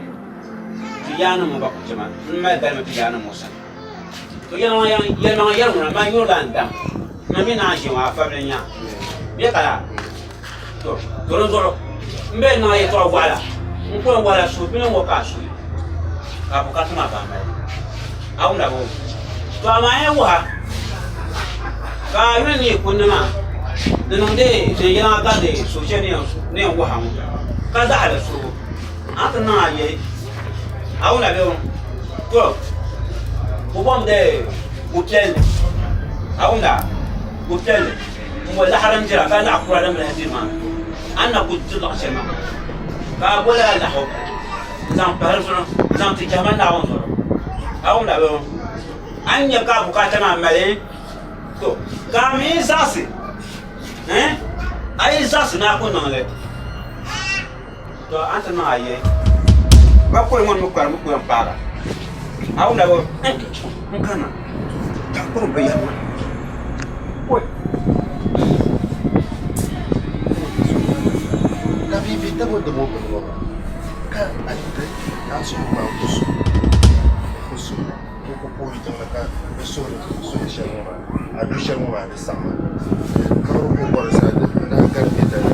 ti yaannim ŋɔ gba ku chɛ ma n mali galimi ti yaannim ŋɔ sani. To yɛlimaŋli yɛri ŋuna man nyurila n dam man mi naan ʒe ŋɔ a fabili nya bɛ ka laa to to di zuɣu n bɛ niŋ a yɛtɔɣa waɣila n ku yɛn waɣila suhupini ŋɔ ka a suhi ka a bukaata maa ka a mali a wumda boo to amaa yɛn wuha ka a yuli ni yi kunni maa di niŋdi din yɛliŋa gari suhuchɛ ni yɛn wuha ŋɔ ka zaɣa di suhu a ni ti niŋ a yɛli a wumda bee to o bom de wupɛlli a wumda wupɛlli n bo laɣari n dira ka laɣa kura din bi lahi diri maa a ni na ku ti luɣu shɛli maa ka a bo lala laɣu n zaŋ pahi di zuɣu n zaŋ ti jɛhima Naawuni zuɣu a wumda bee a ni nyɛ ka a bukaata maa mali to ka a mi zaɣasi a yi zaɣasi ni a ku niŋli To a ni ti niŋ a yee bakɔi ŋɔ ni mi kparim mi ku yɛn paagi a. A wumda bɔ n kana tankpaɣu bi yaha maa. Oi. Ka bi bi tabo dabo bini ŋɔ maa ka a di a suhu maa ku su ku su ku ku puhi jiŋli ka bi suhuri suhi shɛli ŋɔ maa a du shɛli ŋɔ maa di saɣama ka bi ku bɔri sa di daa gari bɛ dali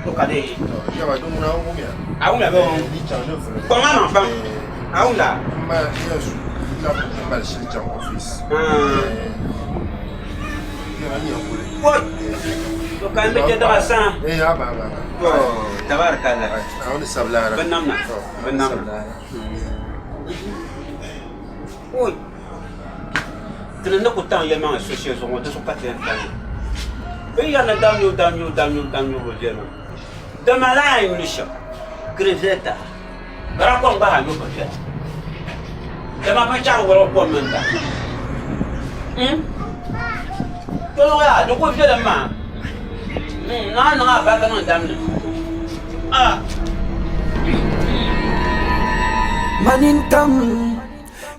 To ka dee. Yaba di ŋuna wumiya. A wumda bɛ Ni chaŋ ni vuli. Kpaŋ a maŋ pam. A wumda. M ma yɛn su labi mali shili chaŋ office. Yɛra n yɛn kuli. Oi. To ka n bi chɛ daba sana. Eh aba aba. To tabarakalla. A ni sabila Bin namna. Bin namna. Oi. Ti ni ku taŋ yɛlimaŋli so shɛli zuɣu ŋɔ di zuɣu ka ti yɛn taŋ li. Bɛ ni yɛri ni daŋ nyo daŋ nyo daŋ nyo daŋ nyo bi viɛli maa, dama lala a ni yuli shɛm ka di viɛli ti a. Ka daa kom gbahi a nyu pa viɛla. Dama binshɛɣu wɔrigi kom mini da. Kpɛŋɔ yaa di ku viɛlim maa. Naa niŋ a barika niŋ dam ni. Ah. Mani n-tam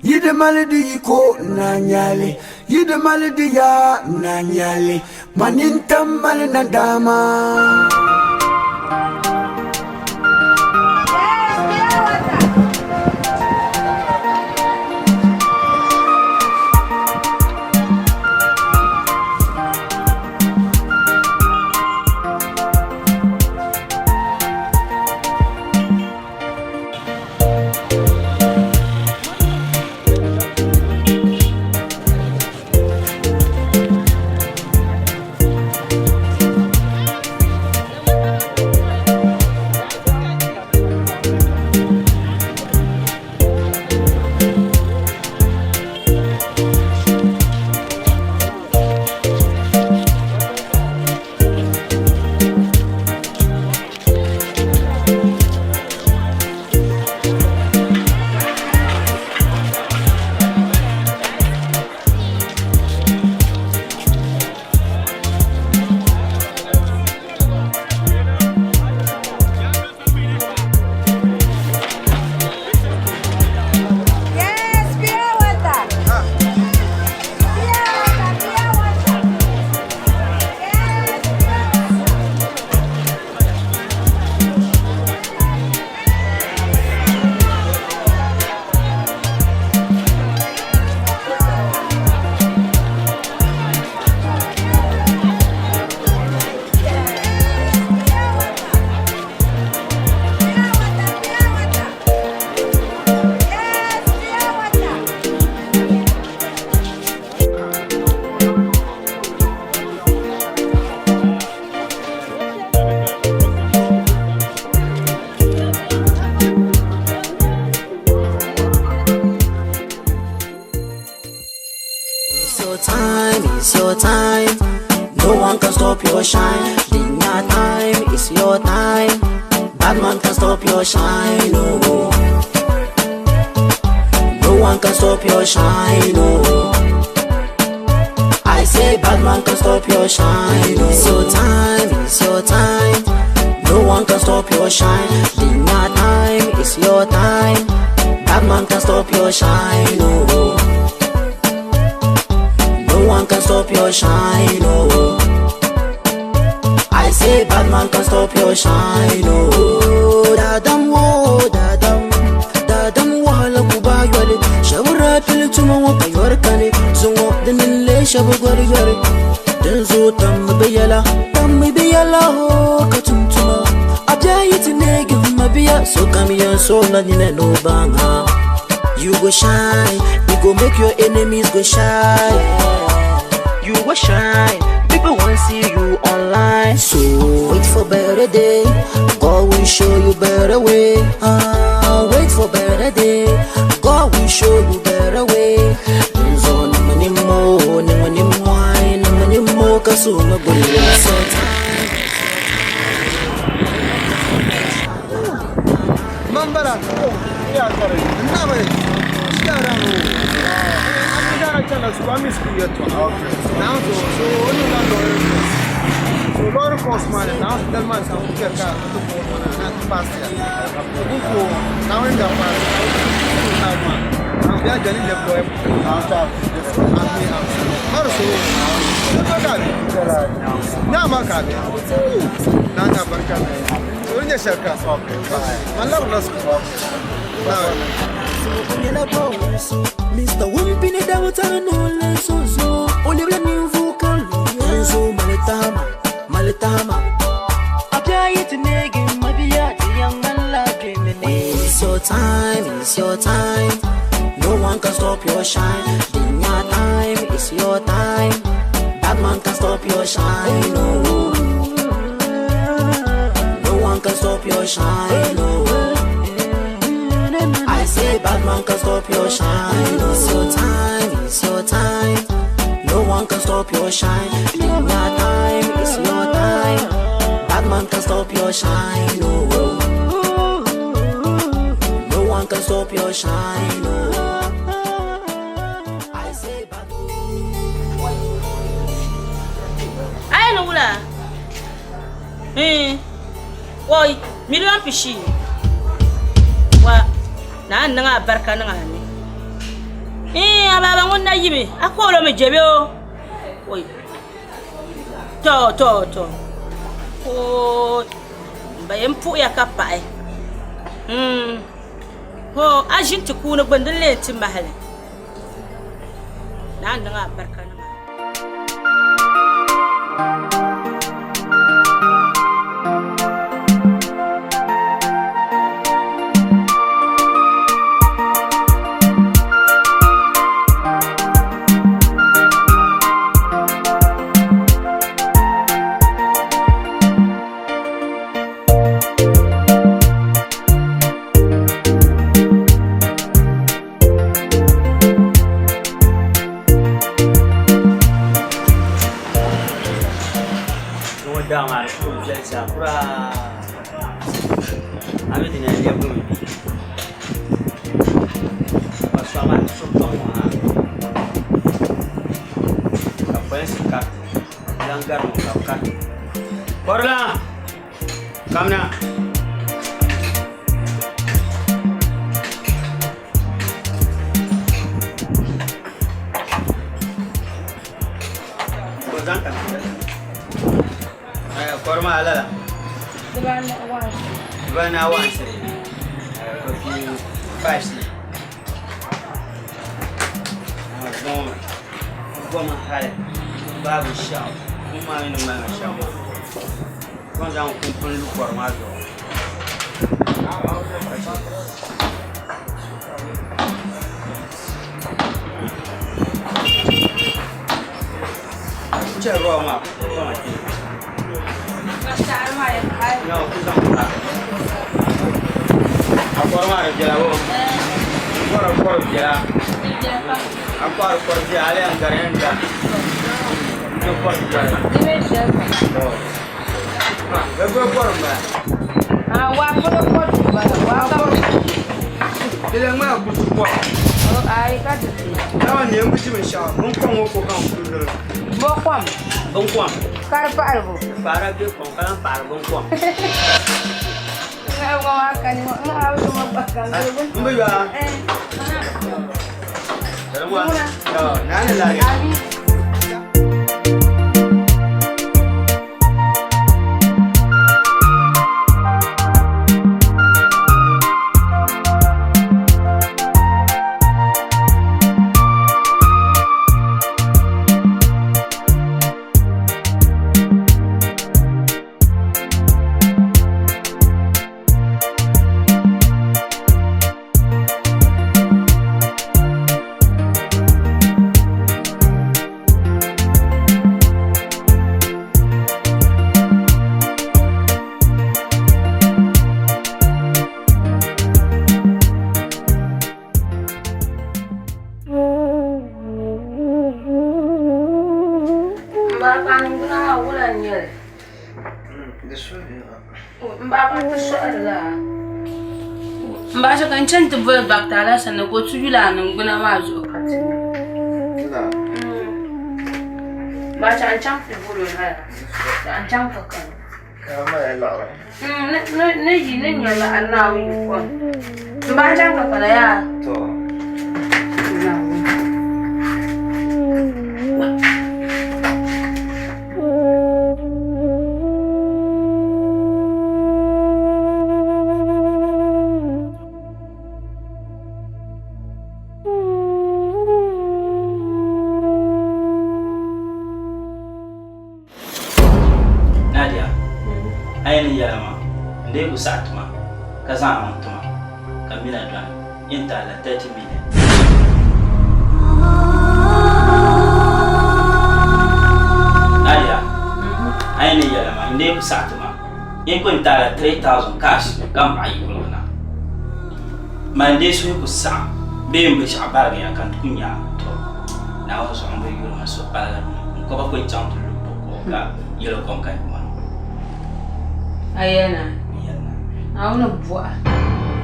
yi di mali di yiko na nyali yi di mali di yaa na nyali mani n-tam mali nadaama. It's your time, it's your time. No one can stop your shine. Din your time, it's your time. Bad man can stop your shine, oh. No one can stop your shine, oh. I say bad man can stop your shine, oh. It's your time, it's your time. No one can stop your shine. Din your time, it's your time. Bad man can stop your shine, oh. No one can stop your shine, oh. I say bad man can stop your shine, oh. Dadam wo, dadam, dadam wahala ku ba yole. Shawara pil tuma wo ka yorkane, zungo dinin le shabu gwari gwari. Din zo tam biyala, tam biyala ho ka tumtuma. Abja yiti negi mabiya, so kam yan so na nyine no banga. You go shine, you go make your enemies go shy. You go shine, people want see you online. So wait for better day, God will show you better way. Wait for better day, God will show you better way. Nzo namanimo, namanimwai, namanimo kasuma gulu. So Mambara, nnabari, shara no. Amidara chana su ami school yet wa. Now so so onu na lawyer course. So lawyer course man now tell man sa ku ka to ko na na pass ya. Ku now in the pass. Na man. Am ya jani le lawyer. Now ta. Ami am. Har so. To ka bi. Na ma ka bi. Na na barka. So nya shaka. Man la school. Mr. Wimpy ni dawa tano le sozo Olivia ni mvuka Enzo malitama, malitama Apia yiti negi mabia Tiyang man la dreaming. It's your time, it's your time. No one can stop your shine. Din your time, it's your time. Bad man can stop your shine, no. No one can stop your shine, no. I say bad man can stop your shine. It's your time, it's your time. No one can stop your shine. In your time, it's your time. Bad man can stop your shine, no. stop your shine, oh. I say bad A ni wula? Eh. Oi, miliyan pishi. Wa na niŋ a barika niŋ a ni. Eh, a baaba ŋun na yimi, a koolo mi jebe o. Oi. To, to, to. Oi. M ba yɛn puhiya ka paɣi. Hmm. Ho, a ʒini ti kuuni gbuni din lee ti mahili. Naa niŋ a barika niŋ a. Ŋɔ daa maa di kuli viɛli zaa kuraa a mi di na lɛbigi mi ka sɔɣu maa di suri pam ŋɔ ha ka polinsi kariti lan gari ŋɔ ka bi kariti kɔrila kamina Kɔri maa lala dibaanahi wansiri 5 goma hali baabu shɛɣu kum maa mini ŋmani shɛm maa kom zaŋ kum pun lu kɔri maa zuɣu n chɛ rɔɔ maa kama kpɛ a kɔri maa di viɛla bo n kɔri kɔri viɛla a kɔri kɔri viɛla a lee gari yɛn da n ti kɔri viɛla bɛ bi kɔri n bala di lee ŋmaa ku ti kɔri dama neen bi di binshaɣu bin kom ŋɔ ko ka n kuli luri Binkom. Binkom. Ka di paɣiri bo. Paɣira bɛ kom ka lahi paɣiri binkom. N bi yɔa. Naa ni lahi. M baɣa ka n chani ti boli Dakta Alhassan ni ka o ti yuli a niŋgbuna maa zuɣu ka ti nya. M baɣa n chaŋ ti boli o na yaa n chaŋ ti kani. Ni yi ni nya laɣiri Naawuni yiko ni. M baɣa chaŋ ti kana yaa. Nadia, a yi ni yɛla maa, n dee ku saɣi tuma ka zaŋ a maŋ tuma ka mina dɔni yɛn ti a la 30 million. Nadia, a yi ni yɛla maa, n dee ku saɣi tuma yɛn ku yɛn ti a la 3000 cash ka m paɣa yi kuligu na. Man n dee suhu ku saɣim bee n binshɛɣu barigiya ka n ti ku nya a, tɔ! Naawuni zuɣu m bi yuri ma suhupaligi n kɔba ku chaŋ ti lu buku ka yɛlo kom ka nyuma. A yɛli na? Naawuni buɣa.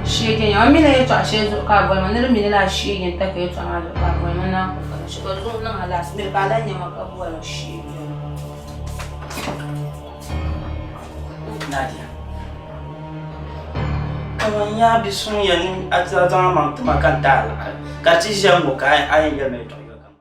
Sheegi n-nyɛ ma. M mi ni yɛltɔɣa shɛli zuɣu ka a boli ma ni di mi ni lala sheegi n-taki yɛltɔɣa maa zuɣu ka a boli ma n naan ku kana shee ka zuɣu niŋ a laasi miri ka a lahi nya ma ka boli ma sheegi. Nadia, kaman yaa bi suŋ ya ni a zaŋ a maŋ ti ma ka n ti a laɣiri ka ti ʒiya ŋ-ŋɔ ka a yɛn yɛli ma yɛltɔɣa yoli kam.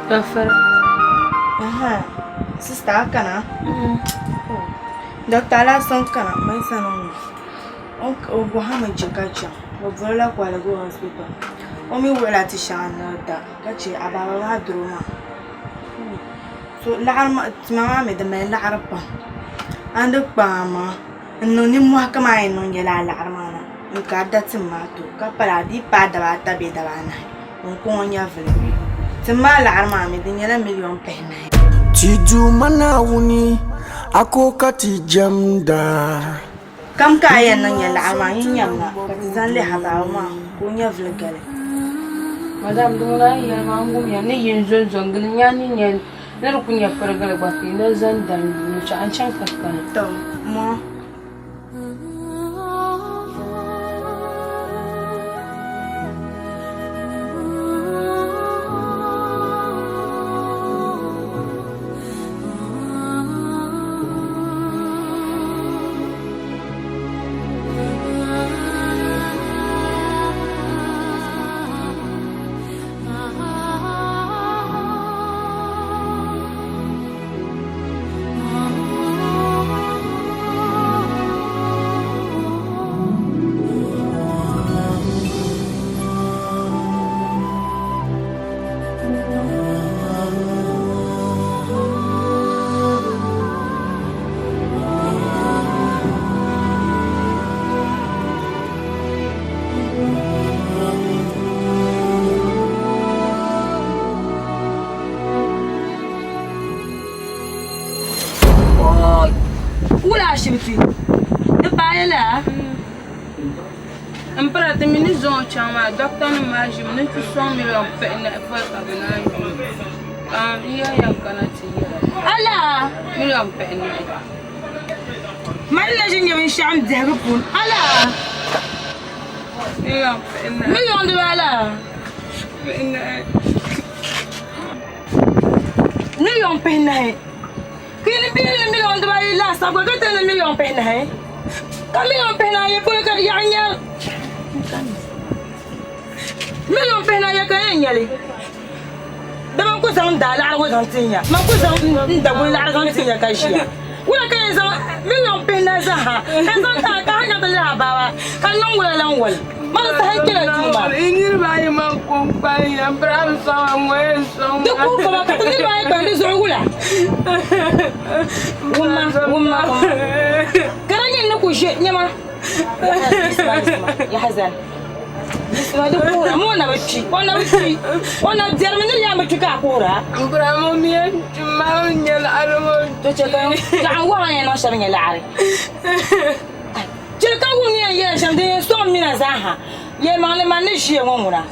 Gafara. Aha, sister a kana? Dr. Alasan kana mani sani ŋɔ o bɔhimi je ka chaŋ bɛ bolila Kɔligu hospital o mi wuhila ti shɛŋa ni di da ka che a baaba maa doro maa so laɣiri maa tima maa mi di mali laɣiri pam a ni di kpaŋ a maŋa n niŋ nimmohi kamani a yɛn niŋ nyɛla a laɣiri maa na n ka a da tim maa ti o ka pala di yi paai daba ata bee daba anahi ŋun kɔŋ o nyɛvili tim maa laɣiri maa mi di nyɛla miliɔn pihinahi. Ti Duuma Naawuni, a ko ka ti jɛmda. Kam ka a yɛn niŋ nyɛ laɣiri maa, nyin nyam na ka ti zaŋ lihi a baaba maa ka o nyɛvili gali. Madam, di ŋuna a yi yɛli maa n wumya ni yi n zo n-zo n-gili nya ni nya ni di ku nya pirigili gba ka yi na zaŋ dam yuuni chaɣ n-chaŋ ka kana. Tɔ! Mɔɔ. Wula ashibiti di paai la? M pira ti mi ni zaŋ o chaŋ maa dɔkta nim maa ʒimi ni ti sɔŋ miliɔn pihinahi voli ka bɛ naan yi ka n yɛliya kana ti yɛla. Ala! Miliɔn pihinahi. Mani na ʒi nyɛ binshɛɣu n biɛhigu puuni. Ala! Miliɔn pihinahi. Miliɔn dibaa ala? Pihinahi. Miliɔn pihinahi. Kini bɛ ni miliɔn dibaayi laasabu gba ka ti ni miliɔn pihinahi. Ka miliɔn pihinahi yi polo ka yaɣa nyɛ miliɔn pihinahi ya ka yɛn nyɛli. Dama n ku zaŋ n daa laɣiri ŋɔ zaŋ ti nya. Man ku zaŋ n daguli laɣiri zaŋ ti nya ka ʒiya. Wula ka yɛn zaŋ miliɔn pihinahi zaa ka zaŋ ti a ka a nyaŋ ti lihi a baaba ka niŋ wula lan wali. Man saha n kpɛla duu maa. Yi niriba ayi man ko n-kpalim ya, m bira bi sɔŋ a, ŋɔ yɛn sɔŋ ma. Di kuui koma ka ti niriba ayi kpalim di zuɣu wula? Wumma, wumma, wumma. Ka di nyɛ n ni ku ʒe nyama. Yahazan, yiɣisima di kuhira, ma o na bi kpi, o na bi kpi, o na biɛrimi ni di yaa bi kpi ka a kuhira. M bira ŋɔ mi yɛn kpi maa mi nyɛ laɣiri ŋɔ. To chɛ ka zaɣ n waɣa ni yɛn niŋ shɛm nyɛ laɣiri. Chɛ ka wum ni yɛn yɛli shɛm din yɛn sɔŋ mina zaa ha. Yɛlimaŋli man ni ʒiya ŋɔ ŋuna.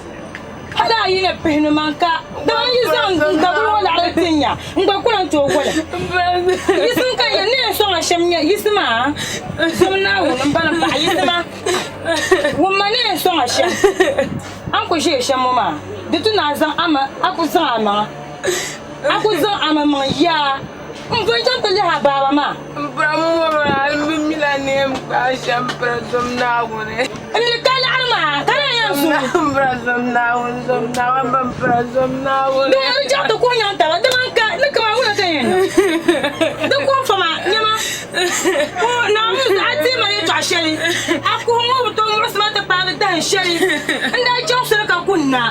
Hal a yi ni pihinu man ka, dama n yi zaŋ n daguli ŋɔ laɣiri ti nya, n gba ku lan tooi goli. Yiɣisim ka yɛli ni yɛn sɔŋ a shɛm nyɛ, Yiɣisima, zom Naawuni m-ba ni paɣa, yiɣisima, wum ma ni yɛn sɔŋ a shɛm. A ni ku ʒiya shɛm ŋɔ maa, di tu ni a zaŋ a ku zaŋ amaŋa, a ku zaŋ amaŋmaŋ yaa. N pun chaŋ ti lihi a baaba maa. M pira m-mɔri o hal m bi mi la ni yɛn kpaai shɛm pira zom Naawuni. M mi ka laɣiri maa ka di yɛn sum. M pira zom Naawuni, zom Naawuni, m pira zom Naawuni. Di di chaŋ ti kuhi nyaŋ taba, dama n ka ni kaman wula ka yɛn niŋ. Di kuhi fa ma nyama, o Naawuni zuɣu a teei ma yɛtɔɣ shɛli, a kuhi ŋɔ bi tooi muɣisi ma ti paagi dahin shɛli n daa chaŋ soli ka kunna.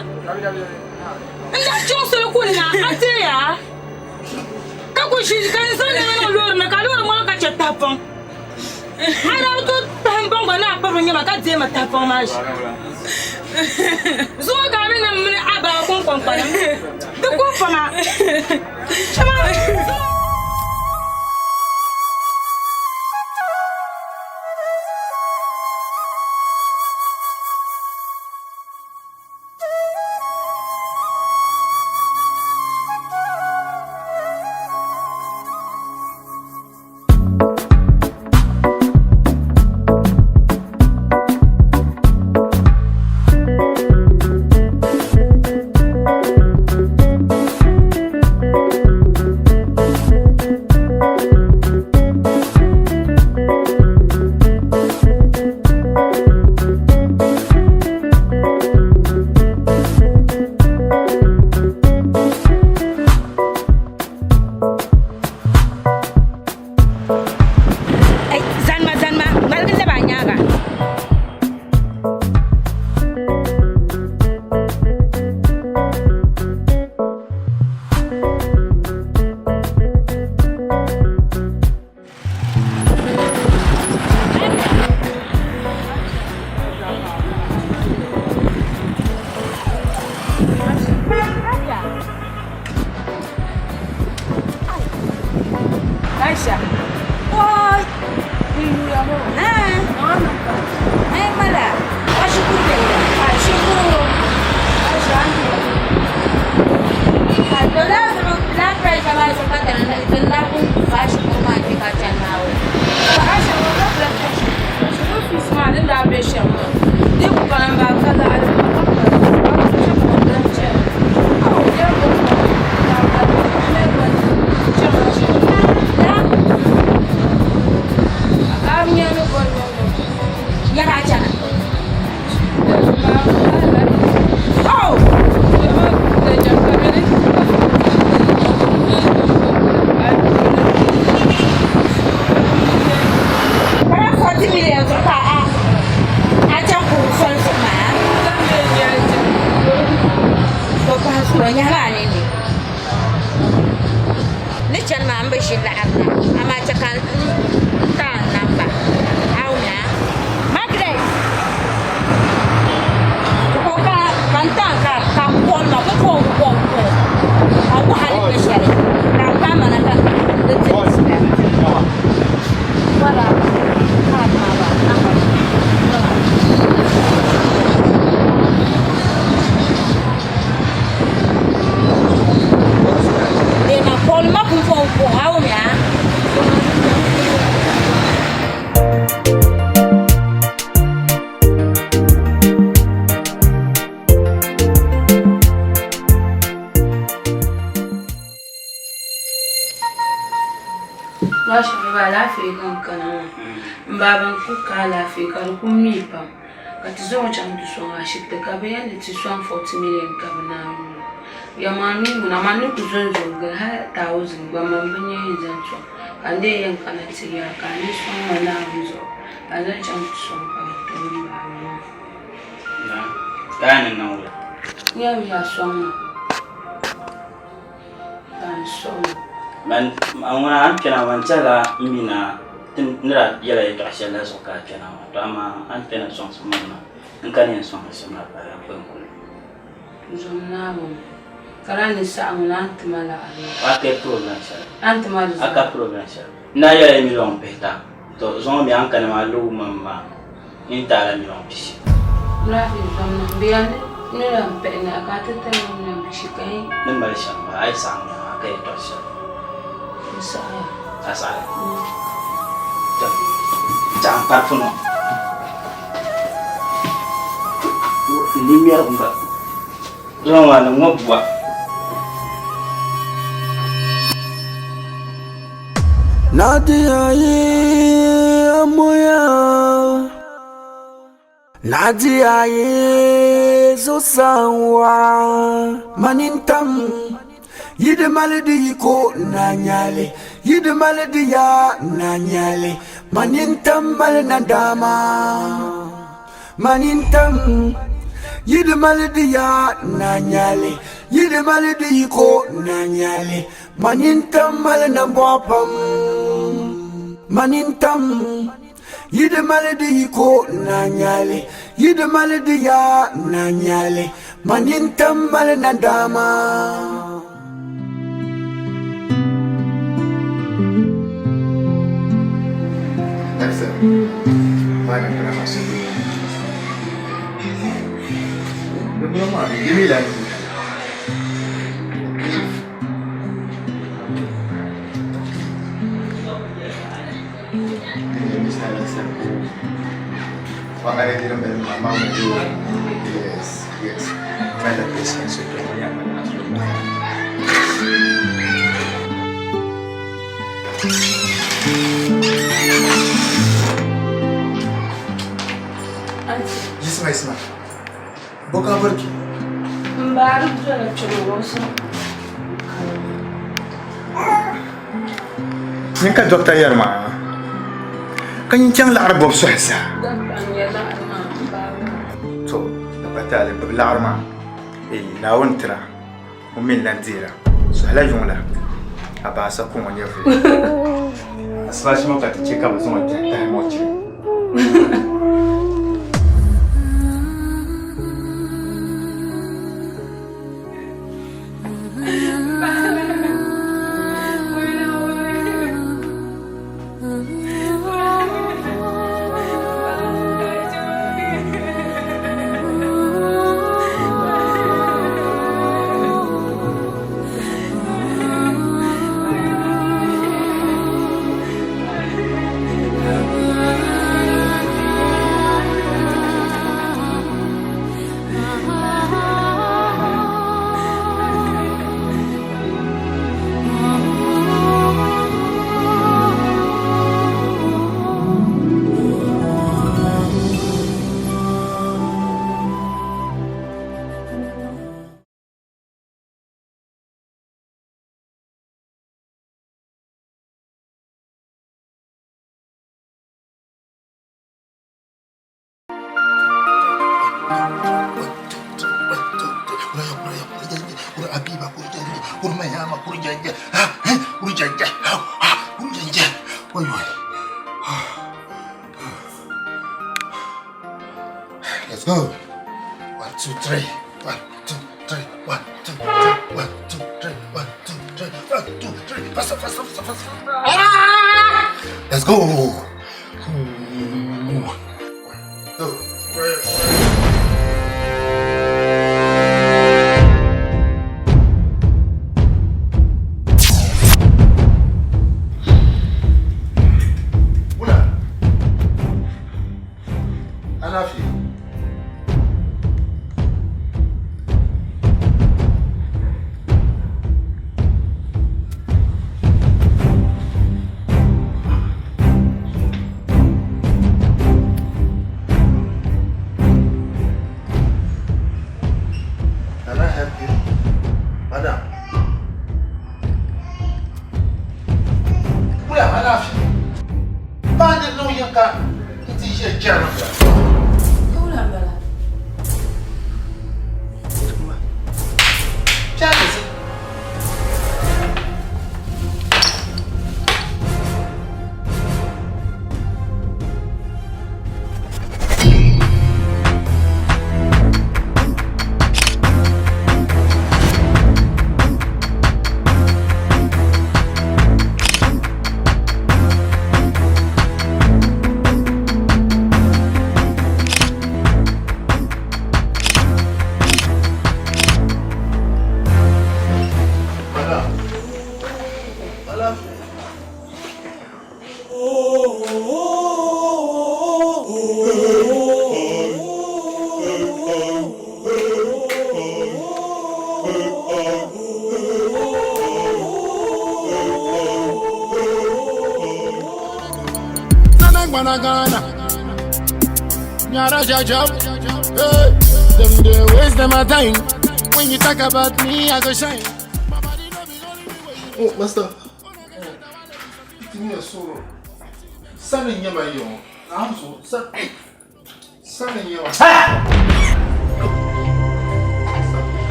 N daa chaŋ soli kunna, a teeya? Ka ku ʒi ka n zaŋ nɛma niŋ loori ni ka loori ŋɔ ka chɛ tahapɔŋ. A daa bi tooi kpahi m-baŋ gba ni a kpabiri nɛma ka deei ma tahapɔŋ maa ʒi. Zuŋɔ ka a mi ni m mini a baa kɔŋko kpaŋkpanim. Di ku fama. Chama. Zanima zanima ŋmaligi lɛbi a nyaaŋa. Aisha. Oi. Ah. Ai mala. Ashukuru kenda. Ashukuru. Aisha. Blood pressure ma zuɣu ka ti labi ashukuru maa kpɛ ka chani maa o. Aisha o la blood pressure. Shukuru fees maa din daa be shɛm maa. Di ku kana m baa ka laɣiri ka ka Yɛra chana. Oh! Kara 40 million zuɣu ka a a chaŋ kuri soli zuɣu maa. O pahi suro nyahi maa ni ni. Ni chani maa n bi ʒi laɣiri na amaa chɛ ka n ti a namba a wumya. Margaret ko ka ka n ta ka ka kɔri ma ko ko ko ko ka waha ni bɛ shɛli ka n paai mana ka di ti wala kaad maa ba namba Dema kɔli ma kun fɔ n kɔ a wumya. Alaafee ka n kana maa n baaba n ku ka alaafee ka di ku mii pam ka ti zaŋ o chaŋ ti sɔŋ ashibiti ka bi yɛli ni ti sɔŋ 40 million ka bi naan nyu ya maa mi ŋuna man ni ku zonzo n gili hali taawuzin gba man bi nya yɛn zaŋ sɔŋ ka n dee yɛn kana ti yɛra ka a ni sɔŋ ma Naawuni zuɣu ka n zaŋ chaŋ ti sɔŋ ka bi tibi m baaba maa. Naam, ka a ni niŋ wula? N yɛn mi a sɔŋ ma ka n sɔŋ o. Man, a ŋuna a ni kpɛna man tɛhila m mi na ti ni daa yɛla yɛtɔɣa shɛli la zuɣu ka a kpɛna maa. To amaa a ni kpɛna sɔŋsim maa ŋuna n ka ni yɛn sɔŋ a shɛm maa pahi n kpe n kuli. Zom Naawuni, ka daa ni saɣim ŋuna a ni ti ma laɣiri maa. A ka problem shɛli. A ni ti ma di A ka problem shɛli. N daa yɛla miliɔn pihita, to zuŋɔ mi a ni kana maa looi mam maa n ti a la miliɔn pishi. Murafi zom na, bɛ yɛli ni miliɔn pihinahi ka a ti ti ma miliɔn pishi ka yi. Ni mali shɛm m-bala, a yi saɣim ŋuna a ka yɛtɔɣ shɛli. N saɣiya. A saɣiya? To, chaŋ m-pari puno. N di ŋmɛri gba. Zuŋɔ maa ni ŋɔ bua. Nadia ye amoya Nadia ye zusawa Manintam Yi di mali di yiko na nyali Yi di mali di ya na nyali Manintam mali nandama Manintam Yi di mali di ya na nyali Yi di mali di yiko na nyali Manintam mali nambɔɣu pam Manintam Yi di mali di yiko na nyali Yi di mali di ya na nyali. Manintam mali nandama. Yes, yes. Patience. Jisma isma. Boka barki. Mbaari dola kpɛŋɔ so. Nyin ka dɔkta yɛri maa ka nyin chaŋ laɣiri bɔbu sɔhi zaa. To, di pa taali gbubi laɣiri maa. Ee, Naawuni tira, ŋun mi n-lan deera. Sɔhila yuŋ la, a baasa ku ŋɔ nyɛvuli. Asibaasi ŋɔ ka ti chɛ ka bɛ zaŋ o kpɛhi tahi mɔchiri. Let's go. 1, 2, 3. 1, 2, 3. 1, 2, 3. 1, 2, 3. 1, 2, 3. 1, 2, 3. Faster, faster, faster, faster. Let's go. 1, 2, 3. Alaafee. Can I help you? Madam. Wula alaafee. Baani niŋ yinka nti ʒe jɛriŋ la. Wula m-bala? Charles. Madam. Alaafee. Nana Ghana. Nyara jajab. Hey, them they waste them a time. When you talk about me, I go shine. Oh, Master. Tini soro. Sani nyama yo. Amso sa. Sani nyama.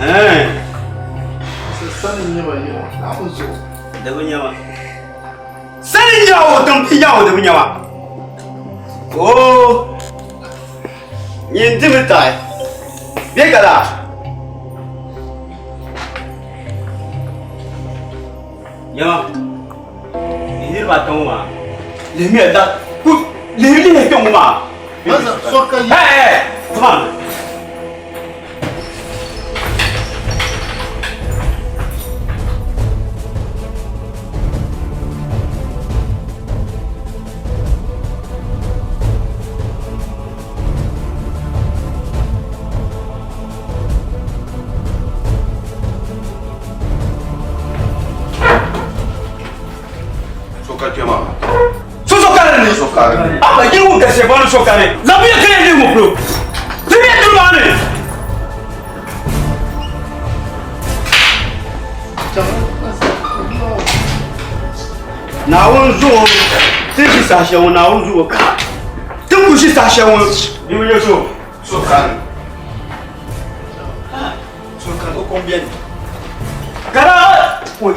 Eh. Sani nyama yo. Amso. Dabu nyama. Sani nyawo tampi nyawo dabu nyama. Oh. Nyin dimi tai. Be gala. Yama, niriba ata ŋɔ maa, lihimiya da ku lihi lihi kpɛ ŋɔ maa. Hey, come on. So ka kpɛ maa. So so kari ni. So kari ni. Aba yi ŋun gasi bɔni so kari. Zabiya kaya ni ŋun kulo. Timiya duri maa ni. Naawuni zuɣu ti ʒi saha shɛli ŋɔ Naawuni zuɣu ka ti ku ʒi saha shɛli ŋɔ di bi nyɛ so. So kani. So kani o kom beni. Kara oi.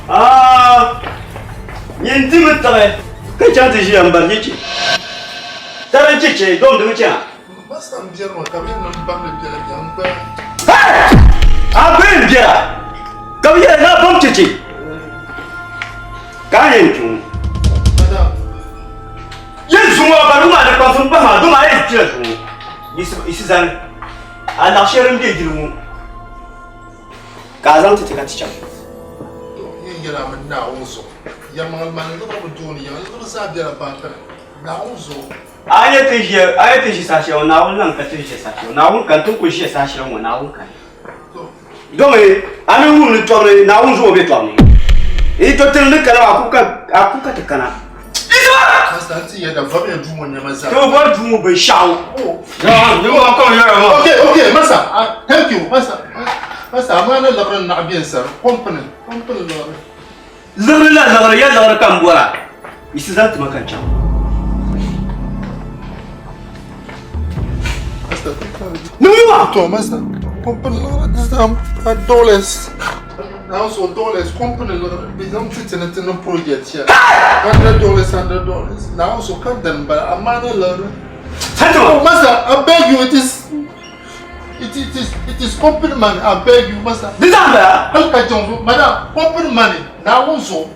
Ah. Nyin dimi tiɣi ka chaŋ ti ʒiya m-bari cheche. Tari cheche dom dimi chana. Masa n biɛri ŋɔ ka bɛ niŋ bamli biɛla biɛla n gba. Hey! A bɛ n biɛla ka bɛ yɛli ni a bam cheche ka a yɛn kpi ŋɔ. Yɛn zuŋɔ a barigu maa di kpaŋsi m pahi maa doma a yɛn kpila zuŋɔ yiɣisi zani a laɣ shɛli din be yili ŋɔ ka a zaŋ ti ti ka ti chaŋ. To yɛn yɛla mi Naawuni zuɣu yɛlimaŋli maa ni liɣiri bi dooni yiŋa liɣiri zaa bela banki ni Naawuni zuɣu. A yi ti ʒiya, a yi ti ʒi saha shɛli ŋɔ, Naawuni lan ka ti ʒiya saha shɛli ŋɔ. Naawuni kani, ti ni kul ʒiya saha shɛli ŋɔ, Naawuni kani. Domi a mi wum ni tɔbu ni Naawuni zuɣu be tɔbu ni. Yi to ti ni kana maa, a ku ka ti kana. Ti bi bɔri duu ŋɔ binshɛɣu. Okay, okay, Masa, thank you, Masa. Masa, amaa ni liɣiri n-naɣ be n sani, company, company liɣiri. Liɣiri la liɣiri, ya liɣiri ka m bɔra. Yiɣisi zaŋ ti ma ka n chaŋ. Niŋ To, Masa, company liɣiri di zaŋ pa dollars. Now so dollars, company liɣiri, bɛ zaŋ ti ti ni ti niŋ project shɛli. $100, $100. Now so ka dini bala, amaa ni liɣiri. Oh, Masa, I beg you, it is It, it is it is company money. I beg you, master. Di zaŋ bala. Hali ka jɔn zo, madam, company money. Naawuni zuɣu.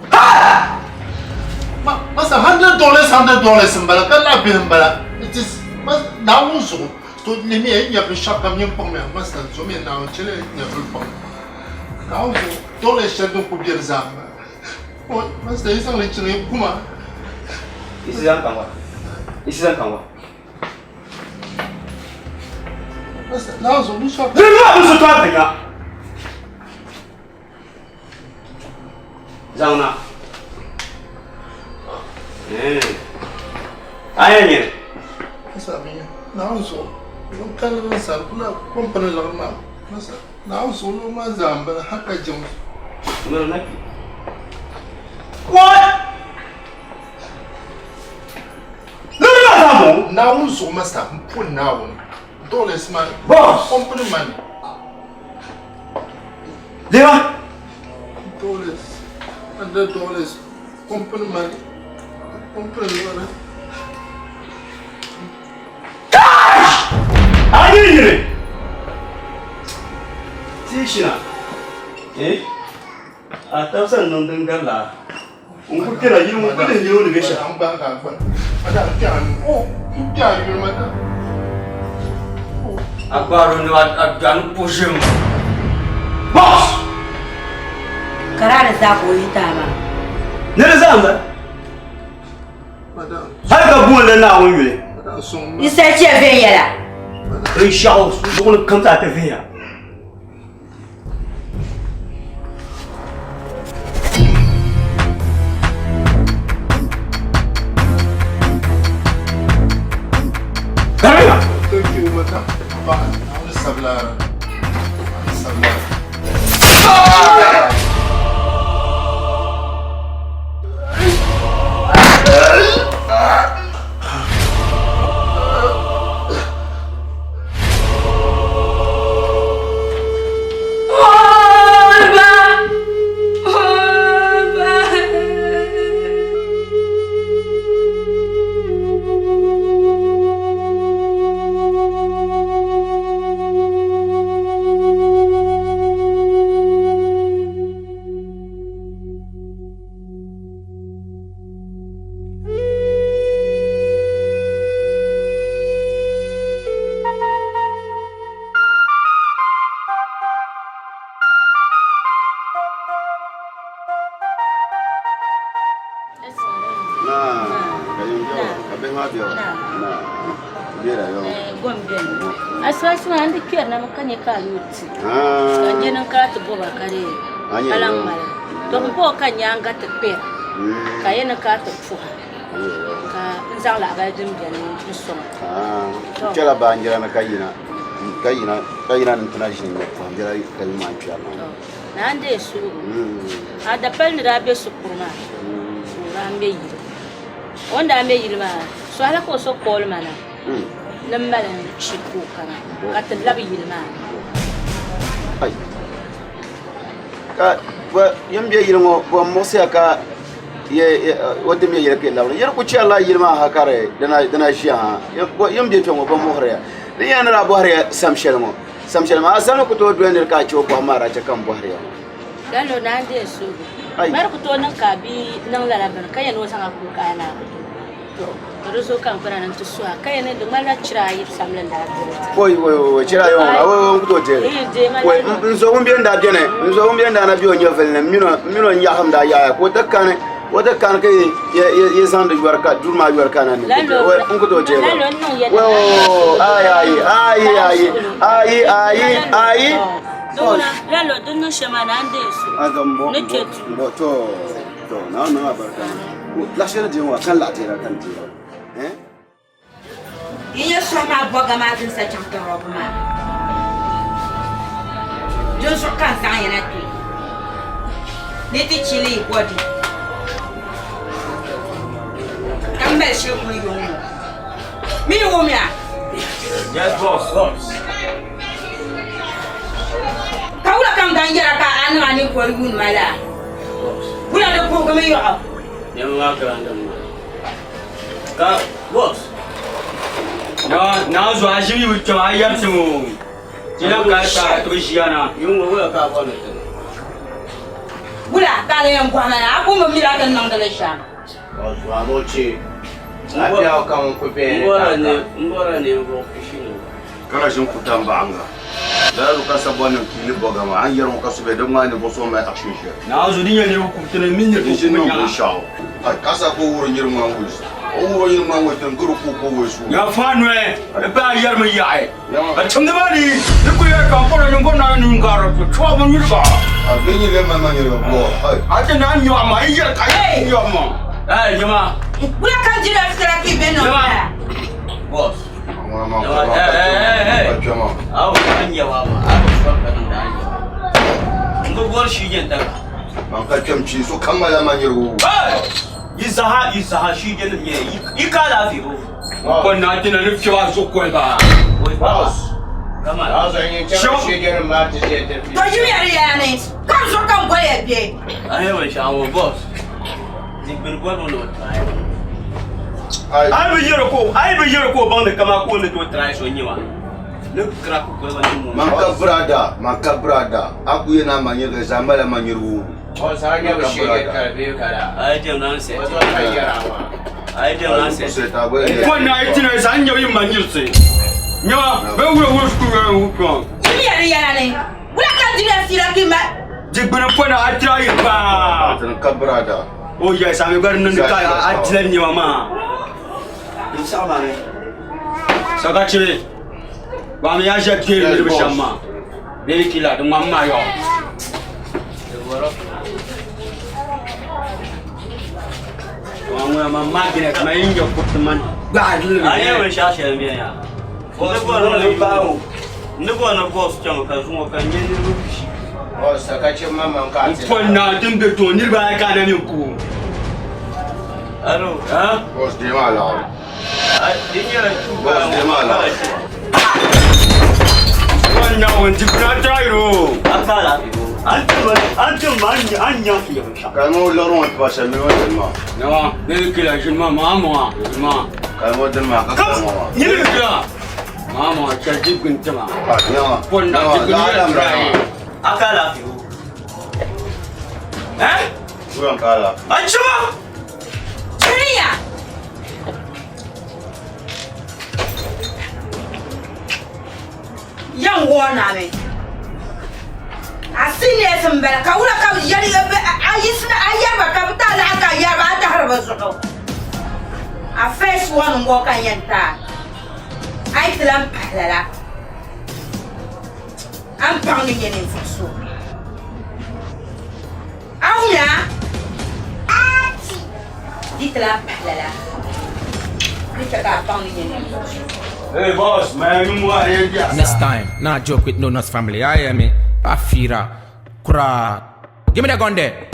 Ma, master, $100, $100 n bala ka lahi bihi n bala. It is mas, Naawuni zuɣu. To lihimiya yi nya binshɛɣu kam nyin kpaŋmiya, master, zomiya Naawuni chɛliya yi nyɛvili kpaŋ. Naawuni zuɣu, dollars shɛli din kuli be di zaa n bala. Oh, master, yi zaŋ li chaŋ yi kuma. Isi zaŋ kaŋ wa. Isi zaŋ kaŋ wa. Zaŋna. A yɛn nyɛ. What? Naawuni zuɣu masa m pun Naawuni dollars maa Boss! Company money. Lema! Dollars, $100, company money, company money. Cash! A nyini nyini! Ti shina. Eh? A tabisa niŋ din gari laa. N ku kpɛra yili ŋɔ ka lihi yili ŋɔ ni bɛ shɛm. A gbaari o ni a dɔni puhi ʒim. Boss! Ka daa di zaa ka o yi taai maa. Ni di zaa m-bala. Hali ka buŋ la Naawuni yuli. Yi sayi chɛ viɛnyɛla. Binshɛɣu zuɣu ni kam zaa ti vihiya. kpɛrina mi ka nyɛ ka a yuri ti. Ka n je ni n kana ti bɔba ka di ka lan ŋmaligi. To pumpɔŋɔ ka n nyaaŋa ti kpɛra ka a yɛn ni kana ti puha ka n zaŋ lahabali din beni n-sɔŋ a. N kpɛla baanjira ni ka yina ka yina ka yina ni n ti na ʒini n-nya pɔhim biɛla ka yuma n kpɛrina. Naa n-deei suhigu. A dapali ni daa be shikuru maa ka o daa ŋme yili. O ni daa ŋme yili maa, sɔhila ka o so call ma na ni m mali n-chi ka o kana ka ti labi yili maa ni. Ka yin be yili ŋɔ bɔ m-muɣisiya ka o ti me yili ka yi labina yi di ku chɛrila yili maa ha ka di dina ʒiya ha yin be kpe ŋɔ bɔ m-muɣiriya di nyɛla ni daa bɔhiriya sam shɛli ŋɔ sam shɛli maa a sani ku tooi doli niri ka a chɛ o bɔhim maa daa chɛ ka m bɔhiriya ŋɔ. Lalo naa n-deei suhigu. Mari ku tooi niŋ ka a bia niŋ lala bini ka yɛn ni o zaŋ a kuli ka a naa ku tooi. Ka di zuɣu ka n kana ni n ti suhi a ka yɛn ni di ŋmanila chira ayi samli n-daa doli ti. Oi oi oi chira ayi ŋɔ oi oi n ku tooi deei li. Oi n zo ŋun be n daa beni n zo ŋun be n daa na be o nyɛvili ni m mini o nyaɣisim daa yaɣiya ka o ti kani o ti kani ka yi zaŋdi yɔri ka duri maa yɔri kana ni n ku tooi deei li. Oi ayi ayi ayi ayi ayi ayi ayi. Lalo din niŋ shɛm maa naa n-deei suhu ni kpe duu. To to naa niŋ abarika. Laɣ shɛli di ŋɔ ka laɣ deera ka n deera. Yi nya sɔhi maa bɔga maa din sa chaŋ ti rɔbu maa, dinzuɣu ka n zaŋ ya na kpe ni ti chili yi bɔdi ka mali shɛli kuli yuŋ ŋɔ. Mi ni wumya? Yes, boss. Boss. Ka wula ka n dan yɛra ka a niŋ a ninkoli yuuni ma laa? Wula di kuhigimi yɔɣɔ? Nɛma maa grand maa. Ka boss. Na na zo a ʒimi yi kpɛm a yɛri ti ŋɔ. Ti na ka ka ti bi ʒiya na. Yuŋ wula ka a bɔri ni ti niŋ? Wula ka a lee yɛn bɔhi ma na? A kum bi mila ti ni niŋdi li shɛm. Boss a mo che. A biɛɣu ka ŋun ku bɛ ni N bɔra ninvuɣ pishi ni. Kana ʒini ku tam baɣiŋga. Lala zuɣu ka sabɔnim piili bɔga maa. A ni yɛri ŋɔ ka so be di ŋmaai ninvuɣ so mali action shɛli. Naanzu di nyɛ niriba kubiti ni mini niriba Di ʒini niŋ nyaŋa. binshɛɣu. Ai, ka sa ka o wuhiri niriba ŋɔ ways. O wuhiri o niriba ŋɔ ways din gari o ka o ka o ways o. Yaa fa noli, di paai yɛrimi yaɣi. Ka chimdi maa ni di kuli yɛri ka n kɔrɔ ninvuɣ naani ni n-gaari chɔɣu bi nyuri ba. A bɛ nyɛ lɛm maa nyɛla bɔ. Ai. A ti naan nyɔɣu ma, yi yɛri ka yi nyɔɣu ma. Ai, jama. Wula ka n jina fitira ka yi be niŋ lala? Boss. Yi zaha yi zaha shi je nim nyɛ yi ka alaafee bo ko na ti na ni fiɛba zuɣu koli ba To yi yɛri yɛla ni ka n zuɣu ka n boli ya bɛ. A yɛ binshɛɣu ŋɔ boss Digbini bɔrimi ni o try. A yi bi yɛri ka a yi bi yɛri ka o baŋ ni kaman ka o ni tooi try so nyɛ ma ni crack koliba ni mo. Man ka brada, man ka brada, a ku yɛn a ma nyɛ zaa mali ma nyɛri woo. O zaa nyɛ bi shee kali bee kala. A yi jɛm naan sɛti. O zaa ka yɛra maa. A yi jɛm naan sɛti. Ko na yi tina zaa nyɛ yi ma nyirisi. Nyɛma bɛ wula wula sukuu yɛra wu kpɔŋ. Yi yɛri yɛla ni wula ka n dina fiila ki ma. Digbini ko na a try paa. Ka brada. O yes, a mi gba di niŋdi ka a dila nɛma maa. N saɣi maa ni. Sakachibi, ba mi ya ʒe kpeeri niriba shɛm maa. Bee kila di ŋmani maa yɔɣu. Ŋuna man magnet ma yi nyɛ kuriti man gbaai li. A nyɛ binshɛɣu shɛli n-beni yaa. N ni bɔri ni boss chaŋ ka zuŋɔ ka n nya niriba pishi. N poli naa din be tooni niriba ayi ka a na mi ku o. Alo. Ha? Boss deemi a laɣiri. Di nyɛla Boss deemi a laɣiri. Wan Naawuni di bina tayiri o. A ka alaafee o. A ni tim a ni tim ma a ni nyaŋ ti yɛ binshɛɣu. Ka ŋɔ lɔri ŋɔ tiba shɛli mini o dini maa. Nawa, bee kila ʒini maa maa maŋa ʒini maa. Ka ŋɔ dini maa ka kala ŋɔ maa. Nyini kila. Maa maŋa chɛ di gbuni tima. Nyaŋa. Pon na di gbuni yɛ tirayi. A ka alaafee o. Eh? Wuyan ka alaafee. A chima! Chiriya! Yan wɔɔ naami. A seniors n bala ka wula ka bi yɛli a yisina a yɛriba ka bi taa laɣa ka yɛriba a tahiri bi zuɣu. A first one n wɔɔ ka n yɛn taa a yi ti lan pahi lala. A ni baŋ ni nyɛ ninvuɣ so. A wumya? Di ti lahi pahi lala, ni chɛ ka a baŋ ni nyɛ ninvuɣ so. Hey boss, man, you more Next time, not joke with no nuts family. I hear me. Pafira. Kura. Give me that gun there.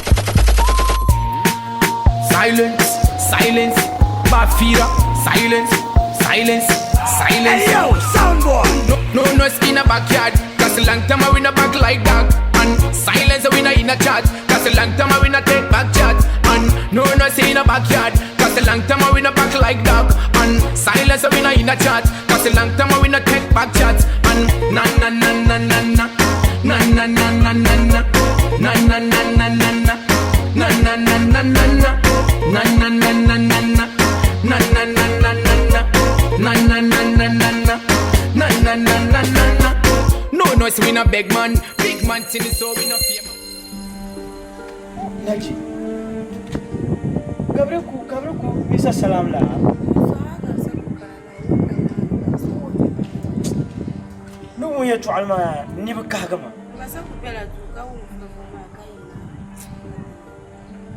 Silence, silence, Bafira, silence, silence, silence. Hey yo, sound boy. No, no noise in a backyard. Cause a long time I win a back like that. And silence we not in a chat. Cause a long time I win a take back chat. And no noise in a backyard. Cause a long time I win a back like dog. And silence we not in a chat. Cause a long time I win a take back chat. And na na na na na na. Na na na na na na. Na na na na na na. Na na na na na na. Na na na na na na. Na na na na na na. Na na na na na na. Na na na na na na. No noise we no beg man. Big man till so we no fear. Naji. Kabiri ku kabiri ku Mr. Salam la. Ni wum yɛltɔɣali maa ni bi kahigi ma.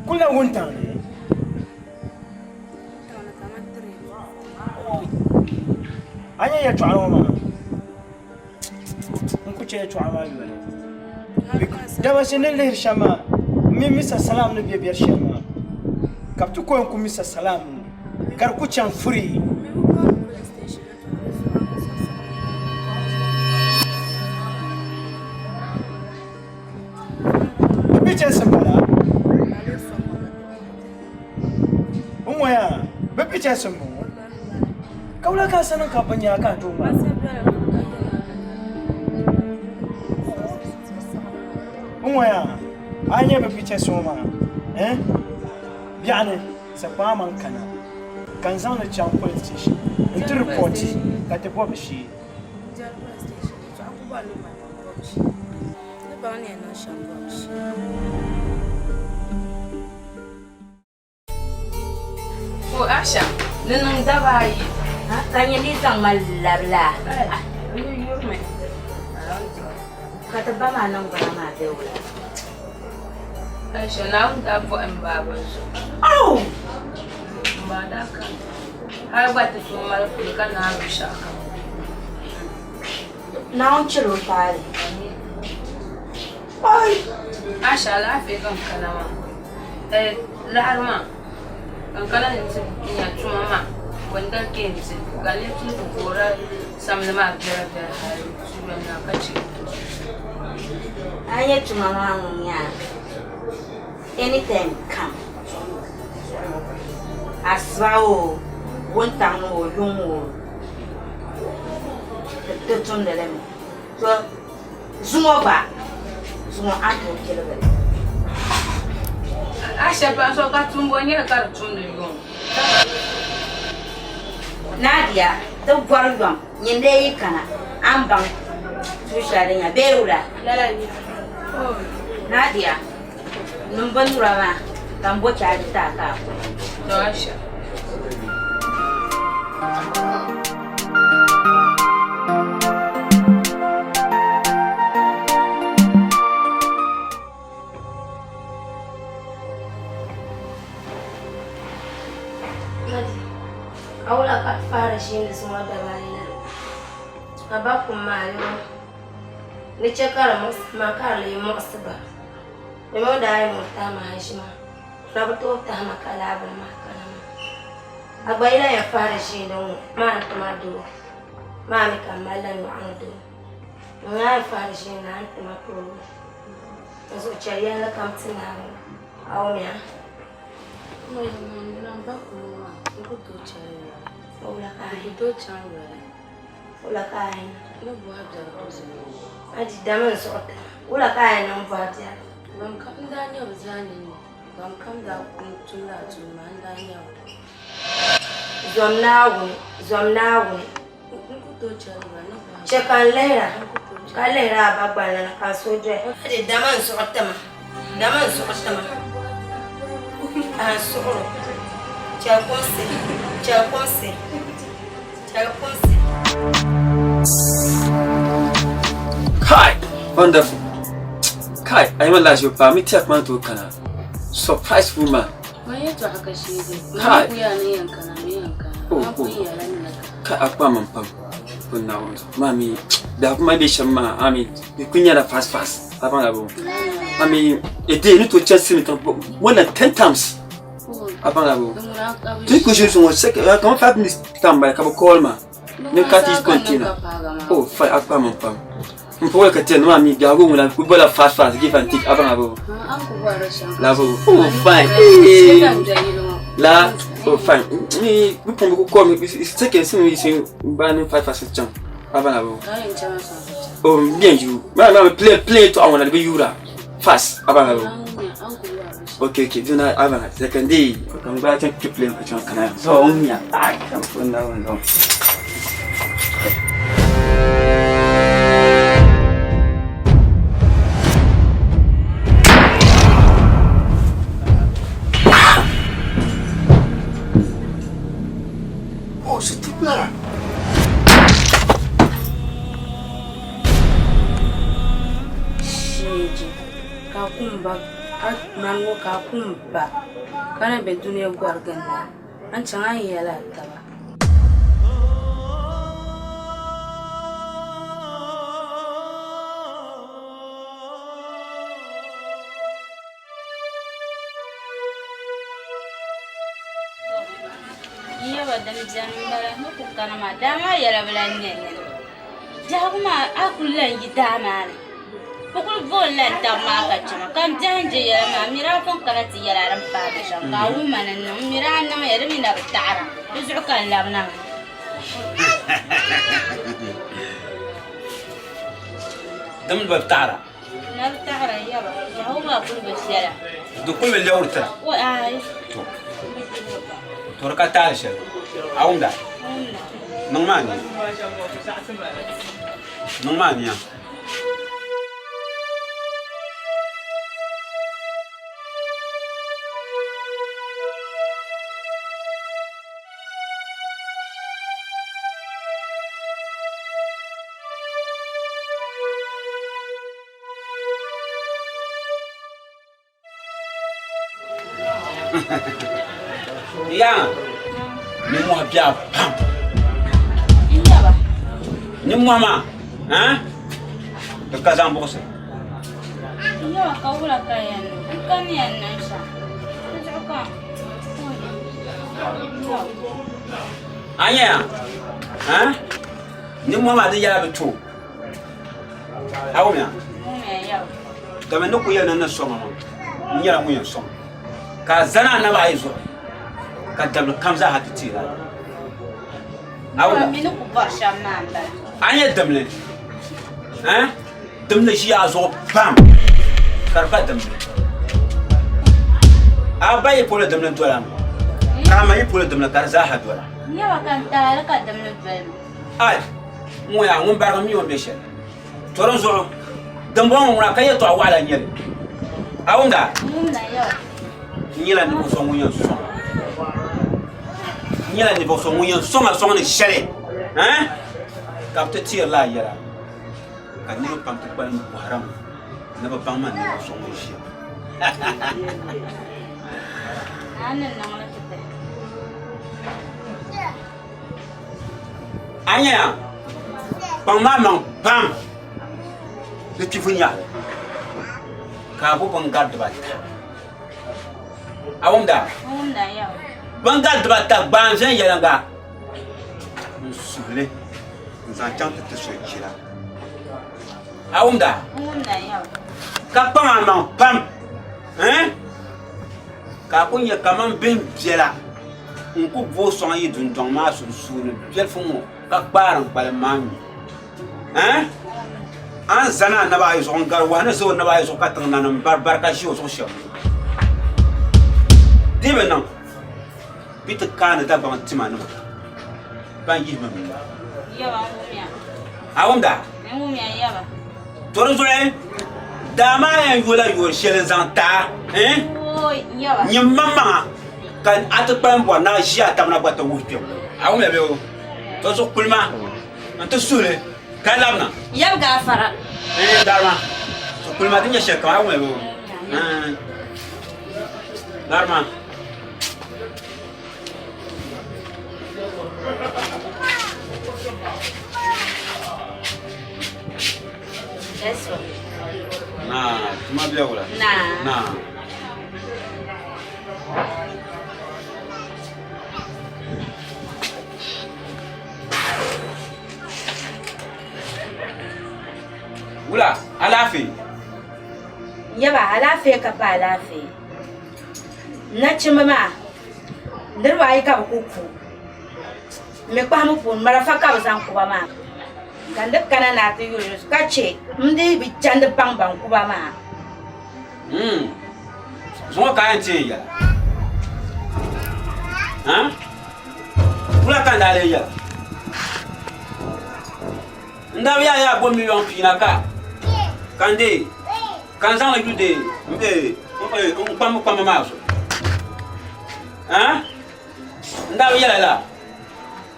Kula wuntaŋ ni. A nya yɛltɔɣali ŋɔ maa? N ku chɛ yɛltɔɣa maa yoli. Dama shee ni lihiri shɛm maa, m mini Mr. Salam ni be biɛri shɛli maa, ka bɛ ti ko n-ku Mr. Salam ka di ku chaŋ free. Bɛ bi chɛsi m-bala? N ŋɔya, bɛ bi chɛsi m-bɔŋɔ. Ka wula ka a sani ka bɛ nya ka a doo maa? N ŋɔya, a nya bɛ bi chɛsi ŋɔ maa, eh? Biɛɣuni sakpaa man kana ka n zaŋ li chaŋ police station n-ti ripɔti ka ti bɔbi shee. O Asha, di niŋ daba ayi. Ka nyɛ ni zaŋ ma labila. Ka ti ba maa niŋgbuna maa be wula? Aisha, Naawuni daa bɔhi m baaba zuɣu. Au! M ba daa kani. Hali gba ti tooi mali puli ka naai binshɛɣu kam. Naawuni chɛr o taali. Aisha, alaafee ka n kana maa. Eh, laɣiri maa ka n kana ni n ti nya tuma maa bɔ n-dali ka yɛn ti ka n lee pili ku boorila samli maa biɛla biɛla hali suhuyɔni maa ka chɛ. A nya tuma maa ŋun nya anytime kam asiba o wuntaŋ ni o yuŋ o ti tumdi li mi. To zuŋɔ gba zuŋɔ a ni tooi piligi li. Aisha paɣa so ka tumbu o nyɛla ka di tumdi yuŋ. Nadia, ti bɔri yom, nyin lee yi kana, a ni baŋ tuun shɛli din nya bee wula? Lala n-nyɛ. Nadia, niŋ binyura maa ka m bo chaaji ti a ka a kuli. To Aisha. A wula ka faari ʒiindi zuŋɔ daba ayi la a ba kum maa yoo di chɛ ka di muɣisi ma ka di lee muɣisi ba domi o daa yɛn tahi ma haʒi maa na bi tooi tahi ma ka laa bini maa kana maa a gba yi lahi yɛn fahiri ʒiindi ŋ-ŋɔ maa ni ti ma doo maa mi ka m malila nyɔɣu ni doo n yaa yɛn fahiri ʒiindi a ni ti ma problem n zuɣu chɛli yɛlli kam ti naawuni a wumya Wula ka a yɛn niŋ? Aji dama n zuɣu taba. Wula ka a yɛn niŋ bɔhi biɛri? Zom Naawuni, zom Naawuni. Chɛ ka n lihira, ka lihira a ba gballi ni ka n suhu doya. Aji dama n zuɣu tima, dama n zuɣu tima. Ka n suhiri o, chɛli kumsi, chɛli kumsi, chɛli kumsi. Kai! Wonderful. Kai, a yi ma lahiʒibu paa, mi tiɛha kuma ni tooi kana. Surprise woman. Ma yɛltɔɣa ka sheegi. Kai. Ma ku yaa ni yɛn kana, mi yɛn kana. Oh, Ma ku oh. yɛla ni ka. Kai, a kpa man pam. Ko Naawuni zuɣu. Maa mi, biɛhigu maa bɛ shɛm maa, a mi, di ku nyɛla fast fast. A baŋ la bo. A mi, a day ni tooi chani silimiin tiŋ more than 10 times. A baŋ la bo. Ti ku ʒini zuŋɔ, kamani 5 minutes time bala ka bɛ call ma. Ni ka ti container. Oh, fine, a kpa man pam. N puɣili ka tɛni maa mi biɛhigu ŋuna ku bɔla fast fast give and take a baŋ a bo. La bo. Oh, fine. La, oh, fine. Mi bi pun bi ku call mi second sin mi sin ba ni 5 fast chaŋ. A baŋ a bo. Oh, m biɛn yu. Ma ma play play to awona di bi yuura. Fast a baŋ a bo. Okay, okay. Duna a baŋ a second day. Kan gba chaŋ ti play ka chaŋ kana. So, n nya. Ai, kan pun na no. Oh, Sitibara. Sheeji ka a ku m ba a mani ŋɔ ka a ku m ba ka na be dunia gɔrigi ni la a ni chaŋ a ni yɛli a taba. N yaba din beni m-bala ni ku kana maa daa maa yɛla bi lan nya nini. Biɛhigu maa a kuli lan yi daa maa ni bɛ kuli booni la n-taba maa ka chama ka m biɛhi n-je yɛla maa m mi daa pun kana ti yɛli a din paai di shɛm ka a wuhi ma ni n niŋ m mi daa niŋya di mi na bi taɣira di zuɣu ka n labina maa. Di mi bi taɣira. Na bi taɣira yaba biɛhigu maa kuli bi viɛla. Di kuli bi lɛbiri tira. O aai. To to di ka taali shɛli a wumda niŋ maa nia niŋ maa nia. Yaŋa nimmohi biɛɣu pam nimmohi maa di ka zaŋ buɣusi a nyɛ ya nimmohi maa di yɛla bi to A wumya? Dama ni ku yɛli ni ni sɔŋ a maa, n nyɛla ŋun yɛn sɔŋ ka a zani a naba ayi zuɣu ka dabili kam zaa ha ti teer a. A wumya? A nyɛ dimli, eh? Dimli ʒiya a zuɣu pam ka di pa dimli. A ba yi polo dimli dola mi, ka a ma yi polo dimli ka di zaa ha dola. Ai, ŋɔ yaa ŋun barigi mi o ni be shɛli. To di zuɣu dimbɔŋɔ ŋuna ka yɛtɔɣ waɣila n-nyɛ li. A wumda? N nyɛla ninvuɣ so ŋun yɛn sɔŋ a. N nyɛla ninvuɣ so ŋun yɛn sɔŋ a sɔŋ ni shɛli, ɛɛn, ka bɛ ti teerila a yɛla, ka niriba pam ti kpalim bɔhirimi ni bɛ baŋ man ninvuɣ so ŋun ʒiya. A nya kpaŋ maa maŋ pam di kpifu nyaɣili ka a bo bingari dibata a wumda bingari dibata gbaan viɛnyɛliŋga n suhili n zaŋ chaŋ ti ti so jila a wumda ka kpaŋ a maŋ pam ka a ku nyɛ kaman bihi biɛla n ku booi sɔŋ yi dundɔŋ maa sunsuuni biɛlifu ŋɔ ka kpaari n kpalim maa nyu. Ɛɛn! A ni zani a naba ayi zuɣu n-gari wahu ni za o naba ayi zuɣu ka tiŋ nanim bari bari ka ʒi o zuɣu shɛm ŋɔ. Di bi niŋ bɛ ti kaani Dagbaŋ tima nima ban yihi mi m-ba. A wumda? To di zuɣu daa maa yɛn yola yoori shɛli n-zaŋ ti a, ɛɛn? Nyini maŋmaŋa ka a ti kpalim bɔri ni a ʒi a tabina gba ti wuhi kpɛm. A wumya bee o? To zuɣu kuli ma n-ti suhili ka labina. Yab gaafara. Ɛɛn, darima. Kulima ti nyɛ shɛli kam a wumli boo. Barima. Na, tuma bɛ wula? Na. Na. Wula, alaafee? Yaba, alaafee ka pa alaafee. Nachimba maa, niriba ayi ka bɛ ku ku. M mi kpahimbu puuni, marafa ka bɛ zaŋ ku ba maa. Ka n di kana ni a ti yuli di zuɣu ka che m dii bi chandi baŋ ban ku ba maa. Zuŋɔ ka a yɛn ti yɛn yɛla? Ha? Wula ka n daa lee yɛla? N daa bi yaa yaa bo miliyɔn piina ka ka n deei ka n zaŋli yuli deei n kpambi kpamba maa zuɣu. Ha? N daa bi yɛla lala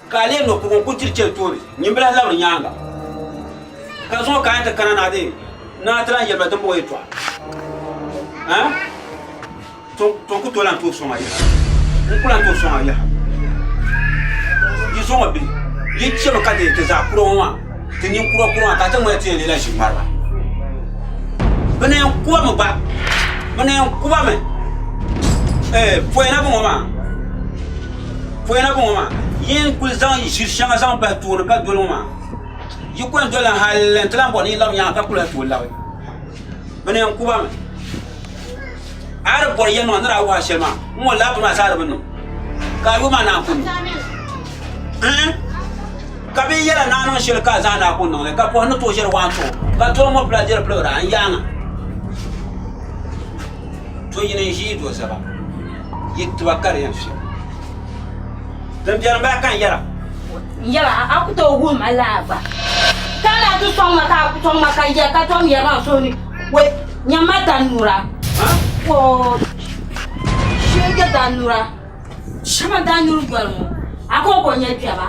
ka a lee no kurugu n-kuli diri chani tooni nyin bi lahi labiri nyaaŋa ka zuŋɔ ka a yɛn ti kana ni a deei ni a ti lahi yɛli ma dimbɔŋɔ yɛtɔɣa. Ha? To n ku tooi lahi tooi sɔŋ a yaha. N ku lahi tooi sɔŋ a yaha. Yi zuŋɔ bihi, yi chɛmi ka deei ti zaɣ kura ŋɔ maa, ti ninkura kura maa ka ti ŋmani ti yɛn leela ʒiŋmariba. Bɛ na yɛn ku ba mi gba, bɛ na yɛn ku ba mi. Ɛɛ pɔi na bɔŋɔ maa, pɔi na bɔŋɔ maa, yi ni kuli zaŋ ʒiri shɛŋa zaŋ bahi tooni ka doli ŋɔ maa, yi ku yɛn doli hali nti lahi bɔri ni yi labi nyaaŋa ka ku lahi tooi labi. Bɛ na yɛn ku ba mi. A di bɔri yɛlimaŋli ni daa wuhi a shɛli maa, n-ŋɔ lala bini maa zaa di bi niŋ, ka a yo maa naan ku niŋ. N-n ka bɛ yɛla ni a niŋ shɛli ka a zaa naan ku niŋ li, ka pɔhim ni tooi ʒiɛri waan tuɣi, ka toli mɔpila diri piligiri a n-yaaŋa. To yini n-ʒi yi do zaba, yi tiba ka di yɛn fiɛbi. Din biɛri m-bala ka n yɛra. N yɛra a ku tooi wuhi ma laa gba. Ka na ti sɔŋ ma ka a ku sɔŋ ma ka yɛ ka tom yɛri ma n suhu ni, Wei, nyamma tanura. Oo, shee tanura. Shɛba tanuri doli ŋɔ, a ko ka o nyɛ kpɛma.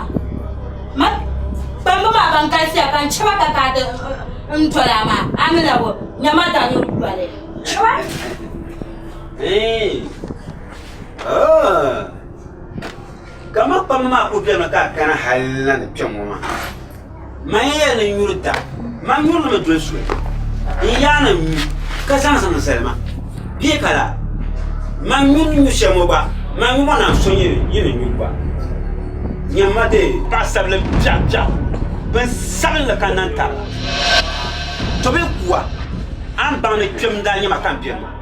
Ma kpamba maa ban galisiya ka n chɛ ba ka ka ti n doli a maa, a mi la bo, nyamma tanuri doli. Chɛ ba. Hey. Ah. Kama kpamba maa kuli beni ka a kana hali na ni kpɛŋ ŋɔ maa, man yɛli ni n nyuri daɣu, man nyuri li mi doli soli. N yaa ni n nyu ka zaŋ zaŋ zali ma bee ka laa. Man nyu ni nyu shɛli ŋɔ gba, man nyu ŋɔ naan so yi ni nyu gba. Nyamma dee paɣisabili biɛɣubiɛɣu bin sabinli ka n na tari la. To bee kuwa, a ni baŋ ni kpɛm n-daa nyɛ ma ka m beni maa,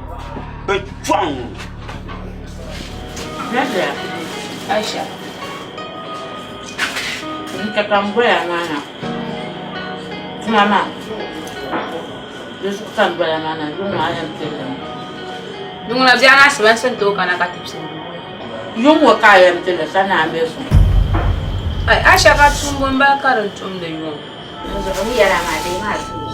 bɛ chɔɣim ŋɔ. Nadia, Aisha, n chɛ ka m boli a maa na, tuma maa di zuɣu ka m boli a maa na, yuŋ maa yɛn pilli mi. Yuŋ la biɛɣuni asiba n tooi kana ka ti pilli. Yuŋ ŋɔ ka a yɛn pilli ka naan be suŋ. Ai, Aisha ka tumbu m-bala ka di tumdi yuŋ. Dinzuɣu n ni yɛli a maa, deemi a suhu.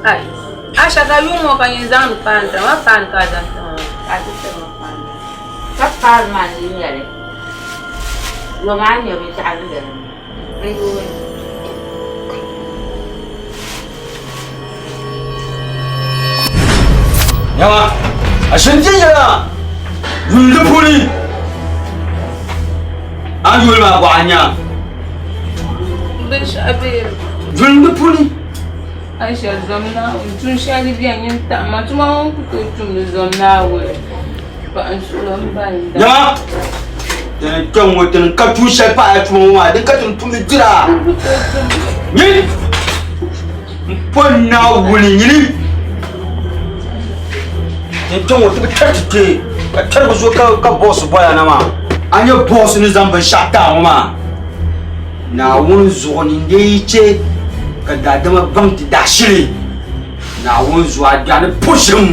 Ai, Aisha ka yuŋ ŋɔ ka nyin zaŋdi paani tiri ma paani ka a zaŋ tiri ma Ka a ti tiri ma paani ka paani maa n-lee nyɛ li yom a ni nya binshɛɣu din be di ni. N yooi. Nyama, a shɛm viɛnyɛla yuli di puuni a ni yuli maa bɔɣa nya. Binshɛɣu bee Yuli di puuni. Aisha zom Naawuni tuun shɛli beni nyin taɣi ma tuma ŋɔ n ku tooi tumdi zom Naawuni paɣa n suhuri m bali n Nyama, tini kpɛŋ ŋɔ tini ka tuun shɛli pahi a tuma ŋɔ maa din ka tini tumdi dira. Nyini m po Naawuni nyini tini kpɛŋ ŋɔ ti bi tari ti kpee ka tarigu zo ka bɔs bɔla na maa a nyɛ bɔs ni zaŋ binshɛɣu ti a ŋɔ maa. Naawuni zuɣu ni n dee yi chɛ ka daadama baŋ ti daashili, Naawuni zuɣu a gbiɛɣu ni po shim.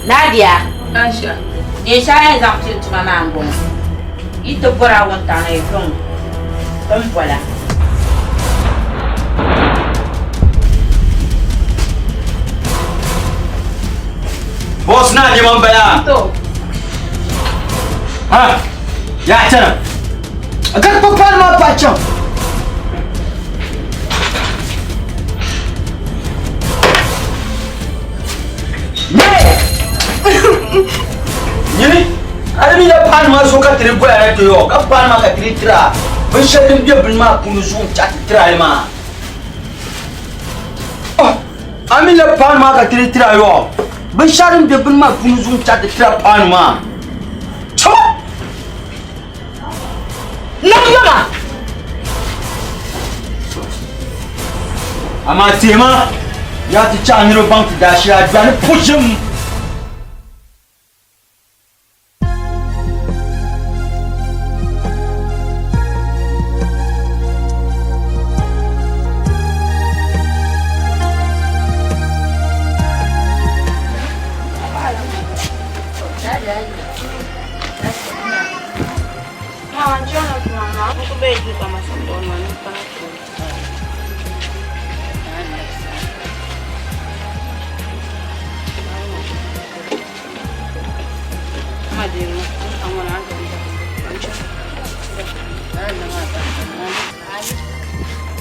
Nadia, Aisha. Neen shɛli a yɛn zaŋ pili tuma maa m-bɔŋɔ. Yi ti bɔri a wuntaŋ ni yi kpiɔŋ bɛ ni bol a. Boss naa nɛma m-bala. Ha! Yaa chana. Ka kpa paani maa pahi. tiri goya na ti yɔ ka paani maa ka tiri tira binshɛli din bɛ bini maa puuni zuɣu n chaɣi ti tira li maa a mi la paani maa ka tiri tira yɔ binshɛɣu din bɛ bini maa puuni zuɣu n chaɣi ti tira paani maa chɔ Niŋ yoma! Amaa teema yaa ti chaɣi niriba baŋ ti daashili a gbani pushim.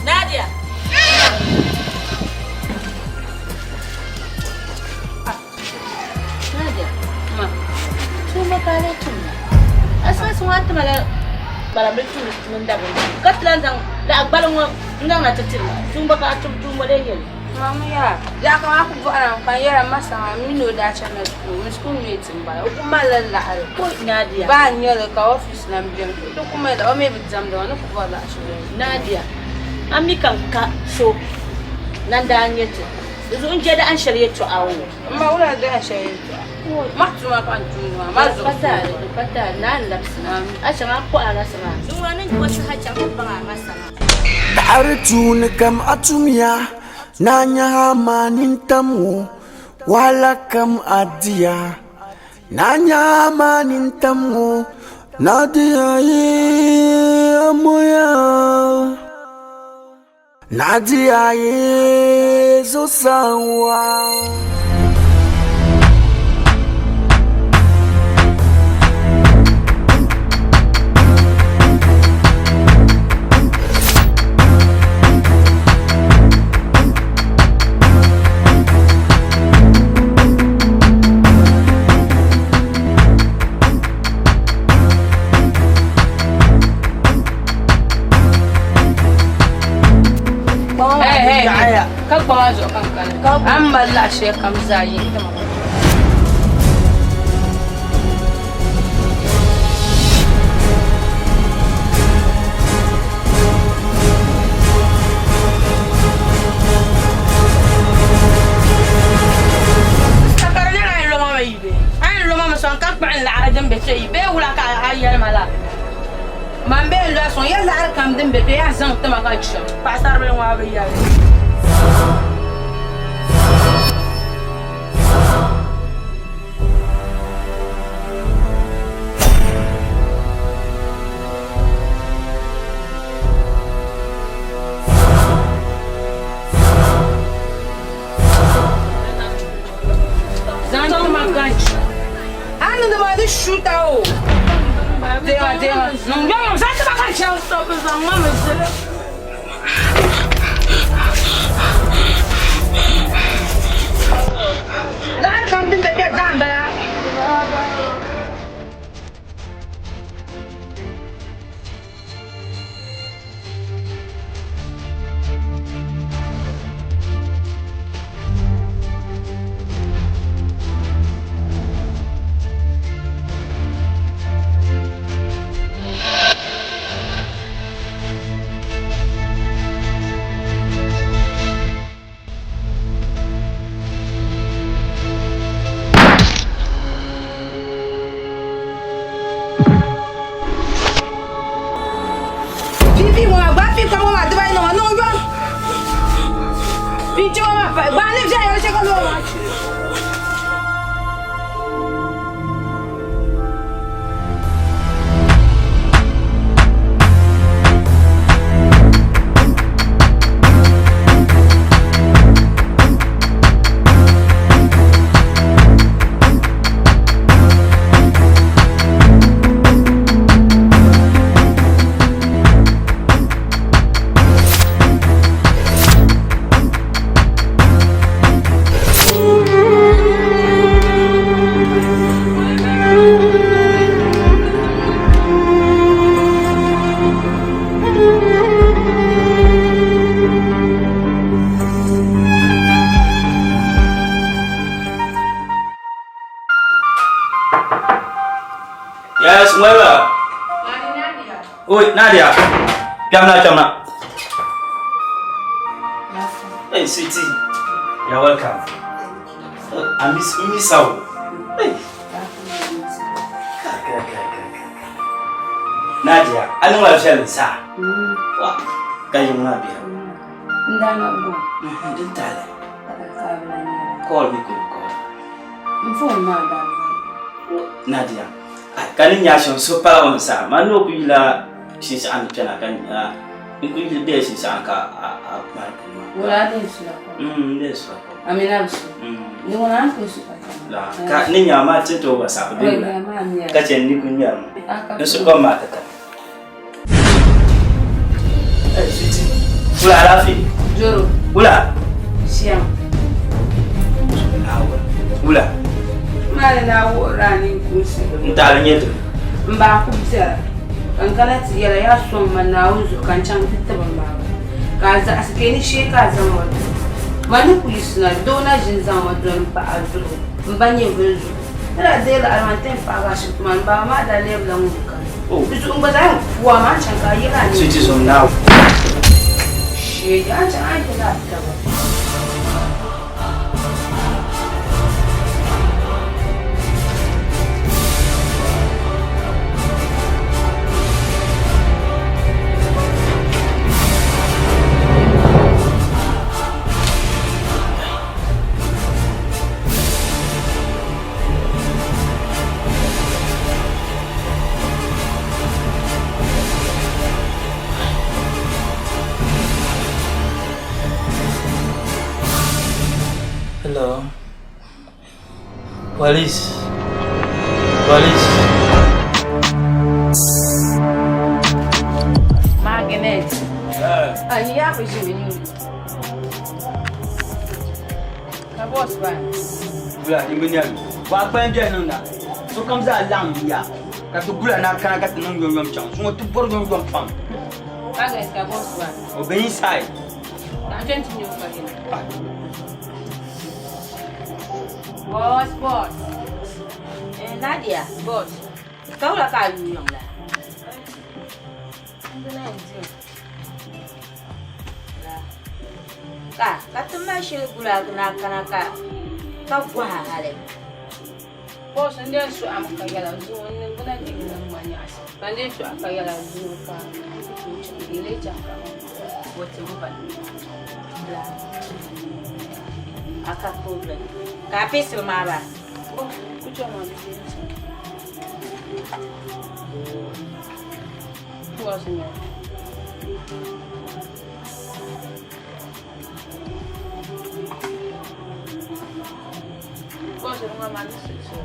Nadia. Nadia. Ma. Tuuma ka a lee tumda. A saɣisi ŋɔ a ti ma la kpalambil tuuli mini dabindi ka ti lan zaŋ laɣ gbaliŋ ŋɔ n-zaŋ na ti tiri ma. Tuumba ka a tum, tuumba lee nyɛ li. Mama yaa, zaɣ kam a ku bɔhira mi ka n yɛra ma saŋa m mini o daa chanila shikuru, n shikuru mate m-bala, o ku malila laɣiri. Nadia. Baa n-nyɛ li ka office lan beni, o ti ku mali o mi bi diɛmda, o ni ku bɔri laɣ shɛli n-nyɛ. Nadia, a mi ka n ka so nandaa n-nyɛ ti. Di zuɣu n je dahin shɛli yɛtɔɣa o. M ma wula dahin shɛli yɛtɔɣa? Ma tuma ka n tumdi maa, ma zuɣu Pa taali, di pa taali, naa n labisi na. A chaŋ a kɔhi a la saŋa. Zuŋɔ ni n saha chaŋ ti baŋ a ma saŋa. Daɣiri tuuni kam a tumya, naa nyaha maa nintam ŋɔ, wahala kam a diya. Naa nyaha maa nintam ŋɔ, naa diya yi amoya. Naa diya yi zuɣusaa wa. Ka kpaŋa zuɣu ka n kani a ni mali laɣ shɛli kam zaa yi ti ma. A ni lo ma mi sɔŋ ka kpuɣi n laɣiri din be kpe yi bee wula ka a yɛli ma la? Man bee n lɔri sɔŋ ya laɣiri kam din be kpe ya zaŋ ti ma ka chaŋ. Paɣisaribila ŋɔ a bi yɛli. Zaŋ ti ma ka chaŋ. A ni niŋ ma ni shuta o. Deema deema. Niŋ yɔŋ zaŋ ti ma ka chaŋ. Zaŋ ma mi zili. Laɣiri kam din be kpe zaa m-bala. Pipi ŋɔ maa gbaai pii kpam ŋɔ maa dibayi niŋ niŋ yom pii chɛ ŋɔ maa pahi gbaai ni viɛnyɛla chɛ ka loo maa chɛ. Nadia, kpɛmna kpɛmna. Hey, sweetie. You're welcome. Oh, I miss miss you. Hey. Nadia, a niŋ la viɛlim saa. Wa, ka yiŋ maa biɛri. N daa na bo. Din taali. Call me kuli call. N phone maa daa Nadia, ka ni nya shɛm so pala o ni saa. Man ni o ku yila shinshaɣu ni kpɛna ka n ku yili bela shinshaɣu ka a mali puli maa. Wula a dee sula kom? N dee sula kom. A mi na bi su? Ni ŋuna a ni kuli su ka chana. La, ka ni nya maa ti tooi WhatsApp bee wula? Ka chɛ n ni kuli ŋmɛri mi. N su kom maa ti tali. Hey, sweetie. Wula alaafee? Joro. Wula? Shiam. Wula? Maa ni daa wuhiri a ninkuunsi. N taali nyɛ dini? M ba ku biɛla ka n kana ti yɛla yaa sɔŋ ma Naawuni zuɣu ka n chaŋ ti tibi m baaba ka a zaɣisi ka ni shee ka a zaŋ ma doli. Ma ni ku yiɣisina doo na ʒini zaŋ ma doli m-pahi a zuɣu m ba nyɛvuli zuɣu. Ni daa deei laɣiri maa n-ti yɛn paagi ashibiti maa ni baaba maa daa lɛbila ŋun kani. Di zuɣu n gba zaa yɛn puhi a maa n-chaŋ ka a yɛli a ni. Sweetie zom Naawuni. Sheegi a ni chaŋ a ni ti lahi taba. Hello. Police. Police. Magnet. Ani ya ku ʒimi ni Ka boss ba? Gula ni bi nyɛli. Bɔɣa kpɛm bɛ niŋda. Sokam zaa laɣim ya ka ti gula na kana ka ti niŋ yomyom chaŋ. Zuŋɔ ti bɔri yomyom pam. Magnet ka boss ba? O be inside. Ka n kpɛ nti nya o kahina. Boss, boss. Eh, Nadia. Boss. Ka wula ka a yuui yiŋ la? Ka ka ti mali shɛli gula ni a kana ka ka gɔha hali. Boss n dee suɣimi ka yɛla zuŋɔ n niŋgbuna di niŋ ma nyaɣisi ka n dee suɣi ka yɛla zuŋɔ ka n ku tooi chaŋ di lee chaŋ ka o ti ba La a ka problem ka a pisili maa ba. Boss ku chaŋ maa di Boss nyɛ. Boss ŋɔ maa ni suɣuso.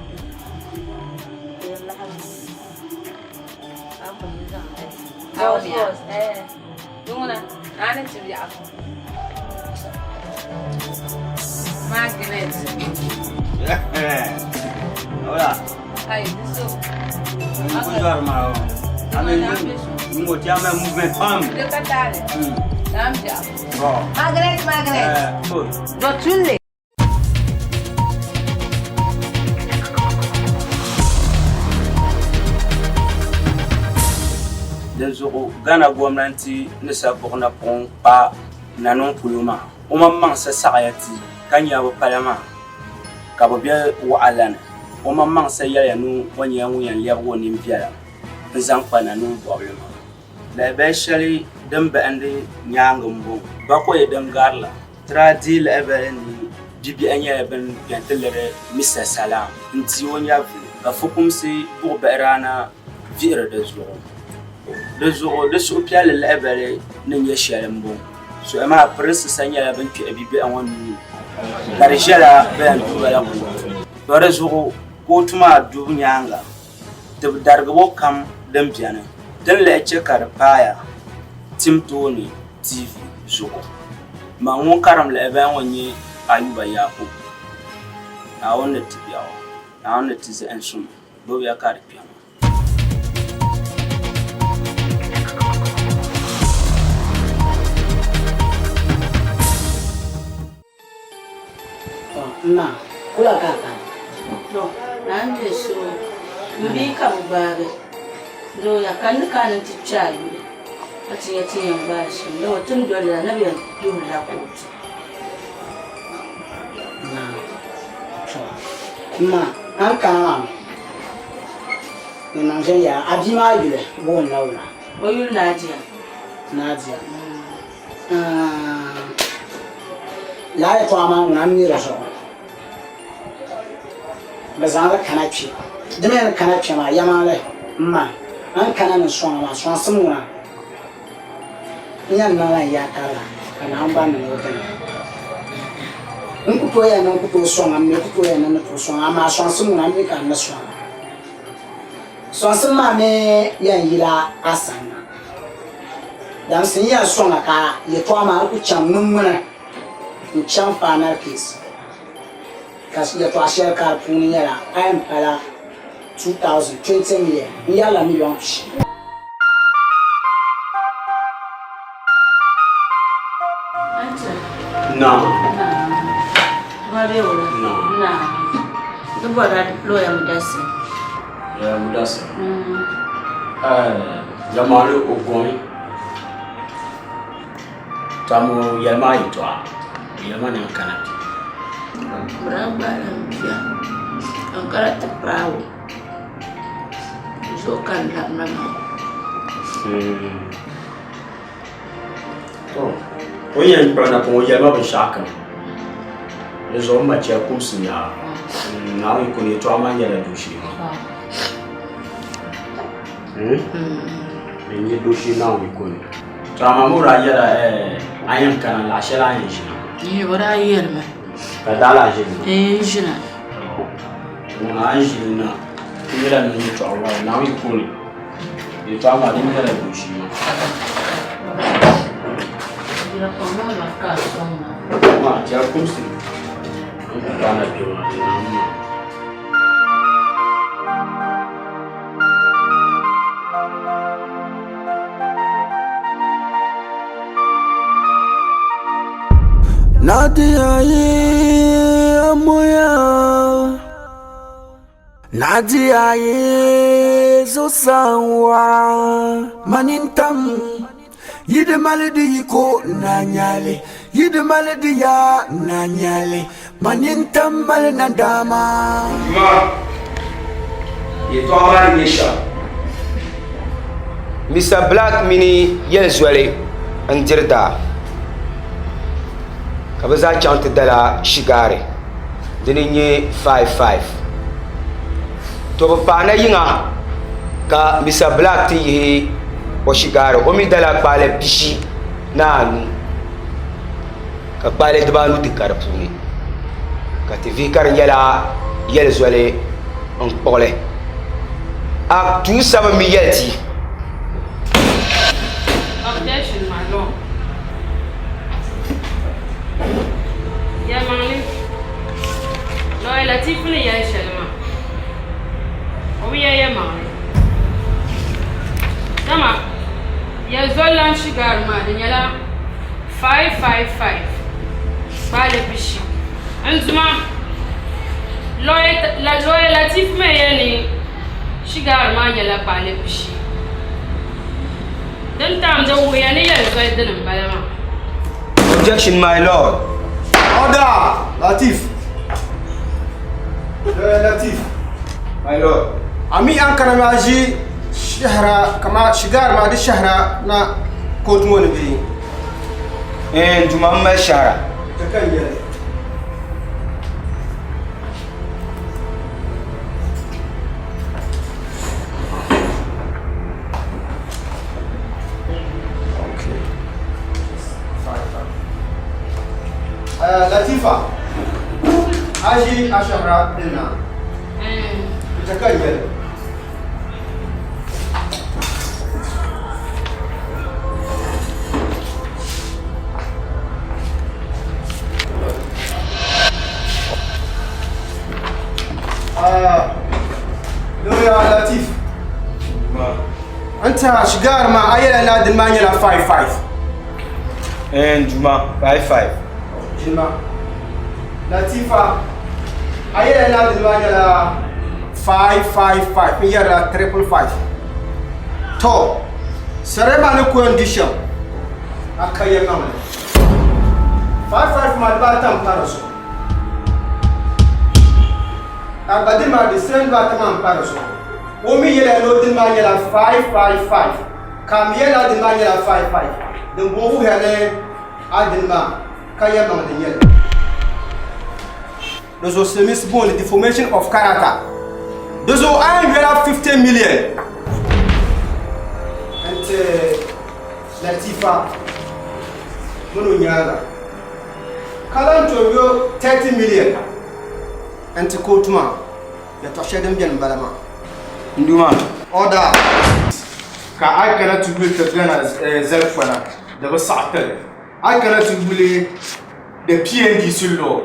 Boss boss eh. Dunguna, ani ti biɛɣu. Margaret. Hola. Ai, so. Bonjour, ma. Ame ngo ti ame movement pam. De katale. Nam biɛɣu. Bon. Margaret, Margaret. Eh, oh. Dɔtulli. Dinzuɣu Ghana gomnanti ni sa buɣi napuɣ n-kpa Nanɔŋ polo maa, o maŋmaŋ sa saɣiya ti ka nya bɛ pala maa ka bɛ be wahala ni. O maŋmaŋ sa yɛliya ni o nyɛla ŋun yɛn lɛbigi o nimbiɛla n-zaŋ kpa Nanɔŋ bɔbili maa. Lahibali shɛli din bahindi nyaaŋa m-bɔŋɔ. Bakɔi din gari la, ti daa deei lahibali ni bibihi nyɛla bɛn kpe nti liri Mista Salam n-di o nyɛvili, ka fukumsi buɣibahirana vihiri di zuɣu. Di zuɣu di suhupiɛlli lahibali ni nyɛ shɛli m-bɔŋɔ. Suhi maa pirinsi sa nyɛla bɛn kpɛhi bibihi ŋɔ nuu ni, ka di ʒɛla bɛ yɛn duhi ba la kootu. Tɔ di zuɣu kootu maa dubu nyaaŋa Tibidarigibo kam din beni din lahi che ka di paaya tim tooni TV zuɣu. Man ŋun karim lahibaya ŋɔ nyɛ Ayuba Yakubu. Naawuni ni ti biɛɣu, Naawuni ni ti zahim suŋ, gbibiya ka di kpɛma. M ma, kula ka a kana? Naa m be so, m bia ka bɛ gbaagi. Dooya ka n ni kana nti kpe a yuli. Ka ti nya ti yɛn gbaai shɛm. Dama ti ni doli la, na bi yɛn duhirila kootu. Naa, To, m ma, a ni kana maa mi, ni niŋ viɛnyɛla. A bia maa yuli booni la wula? O yuli Nadia. Nadia. Aah, lala yɛtɔɣa maa ŋuna m mi di zuɣu. Bɛ zaŋ li kana kpe. Di mi ni kana kpe maa, yɛlimaŋli m ma, a ni kana ni n sɔŋ a maa, sɔŋsim ŋuna n yɛn niŋla n yaa tarila ka Naawuni gba niŋ o dini. N ku tooi yɛli ni n ku tooi sɔŋ a, m mi ku tooi yɛli ni n ni tooi sɔŋ a, amaa sɔŋsim ŋuna m mi ka n ni sɔŋ a. Sɔŋsim maa mi yɛn yila a sanna. Damsi n yɛn sɔŋ a ka yɛtɔɣa maa di ku chaŋ ŋmini n-chaŋ final case. Ka yɛtɔɣa shɛli ka di puuni nyɛla a yɛn pala 2020 million n yɛrila million pishi. Naam. Di bɔrila looya Mudasir. Looya Mudasir. Yɛlimaŋli o gomi. To amaa o yɛli maa yɛtɔɣa o yɛli ma ni n kana kpɛ. Bɛ daa gbaala m bia ka n kana ti paai o di zuɣu ka n labina maa. To o ni yɛn kpuɣi napɔŋ o yɛli ma binshɛɣu kam di zuɣu m ma chɛri kumsi yaha Naawuni yiko ni yɛtɔɣa maa nyɛla dooshee maa. Din nyɛ dooshee Naawuni yiko ni. To amaa mi o daa yɛla a yɛn kana laɣ shɛli a yɛn ʒina. Ee o daa yɛlimi. Ka daa lahi ʒili na? Ee n ʒina. Ŋuna a ni ʒili na ti nyɛla niŋ yɛtɔɣa waɣila Naawuni yiko ni yɛtɔɣa maa di nyɛla dooshee maa. Maa chɛri kumsi n ku paana kpɛ maa di Naawuni maa. Nadia ye amoya Nadia ye zosawa Manintam Yidi mali di yiko na nyali Yidi mali di ya na nyali Manintam mali na dama Ma yɛtɔɣa maa ni nyɛ shɛm Mr. Black mini Yɛlizoli n-diri daa ka bɛ zaa chaŋ ti dala shigaari dini n-nyɛ 5-5 to bɛ paana yiŋa ka Mr. Black ti yihi o shigaari o mi dala kpaalɛ 45 ka kpaalɛ dibaanu ti ka di puuni ka ti vihi ka di nyɛla Yɛlizoli n-kpuɣi li a tuui sabi mi yɛli ti. Objection, my lord. Yɛlimaŋli, Lawyer Latifu ni yɛli shɛli maa, o bi yɛli yɛlimaŋli. Dama Yɛlizoli lan shigaari maa di nyɛla 555 kpaale pishi. N duma, Lawyer Latifu mi yɛli ni shigaari maa nyɛla kpaale pishi. Din tam di wuhiya ni Yɛlizoli dini m-bala maa. Objection my lord. Order! Latif. Lawyer Latif. My lord. A mi an kana maa ʒi shɛhira kama shigaari maa di shɛhira na kootu ŋɔ ni bee? Ɛɛn duma m mali shɛhira. Di ka n yɛli. Latifa, a ʒi a shɛhira din na, di ka n yɛli. Lawyer Latif. N tiɛha shigaari maa a yɛla ni a dini maa nyɛla 5-5. Ɛɛn Juma 5-5. Juma. Latifa a yɛla ni a dini maa nyɛla 5-5-5 n yɛrila 5-5. To Sariya maa ni ku yɛn di shɛm, a ka yɛlimaŋli. 5 5 maa dibaata m-pa di zuɣu. A gba dini maa di 7 dibaata maa m-pa di zuɣu. O mi yɛliya ni o dini maa nyɛla 5 5 5 ka a mi yɛli ni a dini maa nyɛla 5 5. Dimbɔŋɔ wuhiya ni a dini maa ka yɛlimaŋli n-nyɛ li. Di zuɣu silimiinsi booni deformation of character. Di zuɣu a yɛn yɔla 50 million n-ti Latifa mini o nyaaŋa ka lan tom yo 30 million n-ti kootu maa. Yɛtɔɣ shɛli din beni m-bala maa. N Duuma. Order. Ka a yi kana ti yuli ti Ghana zalikpana, di bi saɣi ti li. A yi kana ti yuli the PNDC law,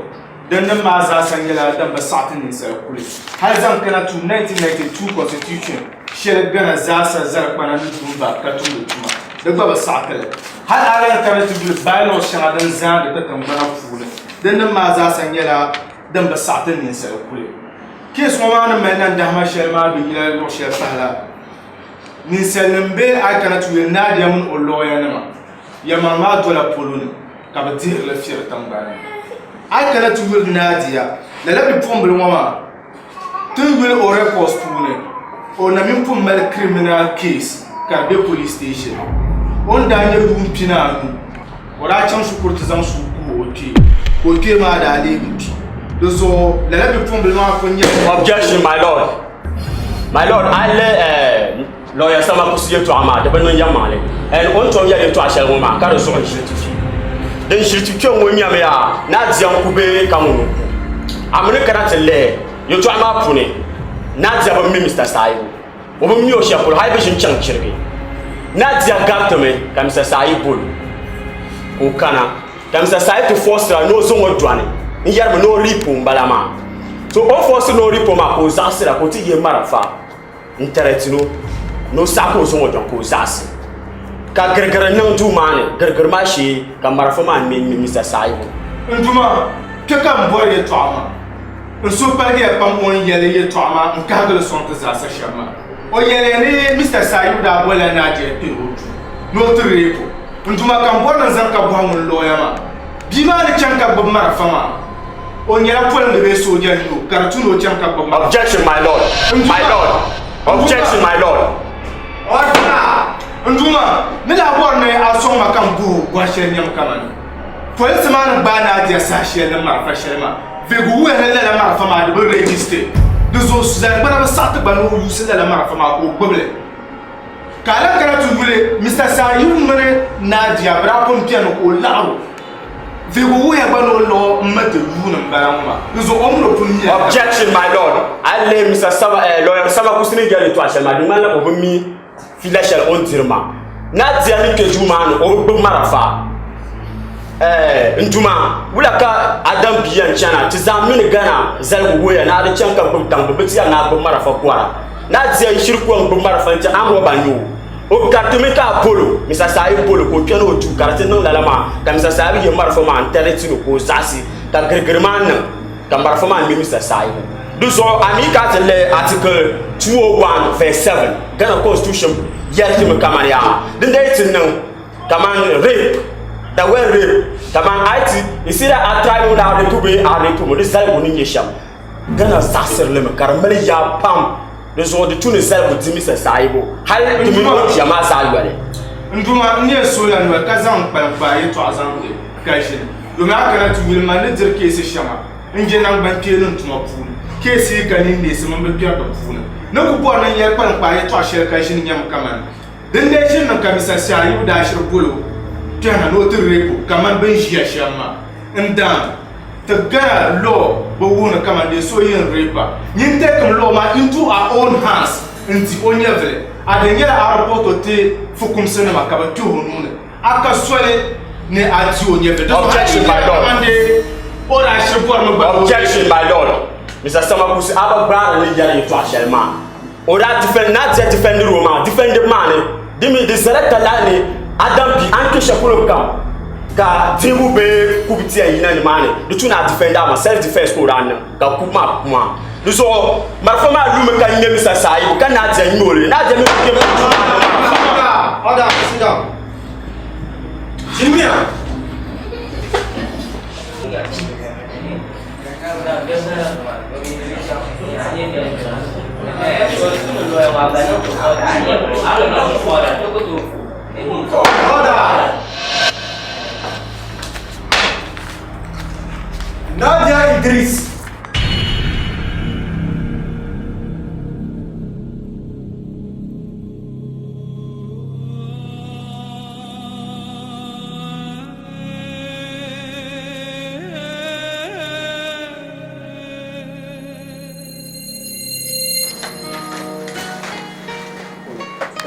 din nim maa zaasa nyɛla din bi saɣi ti ninsali kuli. Hali zaŋ kana to 1992 constitution shɛli Ghana zaasa zalikpana ni du m-ba ka tumdi tuma, di gba bi saɣi ti li. Hali a lahi kana ti yuli bylaws shɛŋa din zaandi ti tiŋgbana puuni, din nim maa zaasa nyɛla din bi saɣi ti ninsali kuli. Case ŋɔ maa ni mali nandahima shɛli maa bi yila luɣ shɛli pahila ninsalinima bee a yi kana ti yuli Nadia mini o lɔya nima. Yɛlimaŋli maa dola polo ni ka bɛ dihiri li firi tiŋgbani ni. A yi kana ti yuli Nadia, lala bipuɣimbila ŋɔ maa, ti ni yuli o records puuni, o na mini pun mali criminal case ka di be police station. O ni daa nyɛ yuun pinaanu, o daa chaŋ shikuru ti zaŋ sua kuhi o kpee, ka o kpee maa daa leegi kpi. Di zuɣu lala bipuɣimbila maa pun nyɛla. Objection, my lord. My lord, I lay eh, Lawyer Sama Kusi yɛltɔɣa maa di bi niŋ yɛlimaŋli and o ni tom yɛli yɛltɔɣa shɛli ŋɔ maa ka di zuɣu n-ʒili ti kpi. Din ʒili ti kpe ŋɔ nyami yaa ni a dia n-ku bee ka ŋuni n-ku. A mi ni kana ti lihi yɛltɔɣa maa puuni ni a dia bi mi Mister Sayibu. O bi mi o shɛli polo hali bɛ ʒini chaŋ chirigi. Ni a dia garitimi ka Mister Sayibu bol o ka o kana ka Mister Sayibu ti fɔɔsira ni o zaŋ o dɔni n-yɛrimi ni o riipu m-bala maa. So o ni fɔɔsiri ni o riipu o maa ka o zaɣisira ka o ti yihi marafa. N tɛrɛti ni o saɣi ka o zaŋ o dɔŋ ka o zaɣisi ka girigiri niŋ duu maa ni girigiri maa shee ka marafa maa ŋme n-ŋme Mr. Sayibu. N Duuma, kpe ka m bɔri yɛtɔɣa maa. N suhu paligiya pam o ni yɛli yɛtɔɣa maa n-kahigi li sɔŋ ti zaasa shɛm maa. O yɛliya ni Mr. Sayibu daa bolila Nadia kpe o duu ni o ti reep o. N Duuma, ka m bɔri ni n zaŋ ka bɔhi ŋun lɔya maa. Bia maa ni chaŋ ka gbubi marafa maa. O nyɛla polingi bee sooja n-nyɛ o ka di tu ni o chaŋ ka gbubi marafa. Objection my lord. My lord. Objection my lord. Order! N Duuma, ni daa bɔri ni a sɔŋ ma ka m guhi o gɔhi shɛli nyam kamani polinsi maa ni gbaai Nadia saha shɛli ni marafa shɛli maa. Vihigu wuhiya ni lala marafa maa di bi register. Di zuɣu zalikpana bi saɣi ti gba ni o yuusi lala marafa maa ka o gbubi li. Ka a lahi kana ti yuli Mister Sayibu mini Nadia bɛ daa pun beni ka o laɣiri o. Vihigu wuhiya gba ni o lɔɔ m-mi ti yuuni m-bala ŋɔ maa. Di zuɣu o mini o pun mila taba. Objection my lord, a yi lihi Mister Saba, eh, lawyer Saba Kusi ni yɛli yɛltɔɣa shɛli maa di ŋmanila o bi mi fiila shɛli o ni diri maa. Nadia ni kpe duu maa ni o bi gbubi marafa. Eh, n duma, wula ka Adam bia yɛn chana? Ti zaa mi ni Ghana zaligu wuhiya ni a di chaŋ ka gbubi daŋ bɛ bi ti yɛri ni a gbubi marafa kɔra. Nadia yi shiri ko n-gbubi marafa nti armed robber n-nyɛ o. O garitimi ka a bol o, Mr. Sayibu bol o ka o kpɛna o duu ka di ti niŋ lala maa ka Mr. Sayibu ye marafa maa n-tari ti ni ka o zaɣisi ka girigiri maa niŋ ka marafa maa ŋme Mr. Sayibu. Di zuɣu a mi ka a ti lihi Article 201 verse 7 Ghana Constitution yɛli ti mi kamani yaa din dee ti niŋ kamani rape, the word rape kamani a yi ti it's either a try niŋdi a rape bee a rape mi di zaligu ni nyɛ shɛm. Ghana zaɣisiri li mi ka di mali yaa pam. Di zuɣu di tu ni zaligu di Mr. Sayibu hali di mini o bia maa zaa yoli. N Duuma, n yɛn suhila noli ka zaŋ n kpalim kpaai yɛtɔɣa zaŋ ti ka ʒini, domin a kana ti yuli ma ni diri keesi shɛŋa n je naŋgbankpeeni n tuma puuni. Keesi yi ka ninneesim m bi kpɛri di puuni. Ni ku bɔri ni n yɛli kpalim kpaai yɛtɔɣa shɛli ka ʒini nyam kamani din lee ʒini niŋ ka Mr. Sayibu daa shiri bol o kpɛhina ni o ti reep o kamani bɛ ni ʒiya shɛm maa. N daŋ. Ti Ghana law bi wuhi ni kaman dee so yin rape a, nyin taking law maa into a own hands n di o nyɛvili. A di nyɛla a report o ti fukumsi nima ka bɛ kpihi o nuu ni. A ka soli ni a di o nyɛvili. Di zuɣu hali yi Objection my nyɛla lord. kaman dee o daa shiri bɔrimi gba ni o Objection my lord. Mr. Samakusi a bi gbaari ni yɛli yɛltɔɣa shɛli maa. O daa defend Nadia defendiri o maa defending maa ni di mi di zala talahi ni Adam bia a ni kpe shɛli polo kam ka dihibu bee kubu ti yɛn yina nimaani di tu ni a defend a ma self defense ka o daa niŋ ka kubu maa ku maa di zuɣu marafa maa lumi ka ŋme Mr. Sayibu ka Nadia ŋme o li Nadia mi kpemi maa. Order, sit down. Ʒinimiya. Order! Nadia Idris.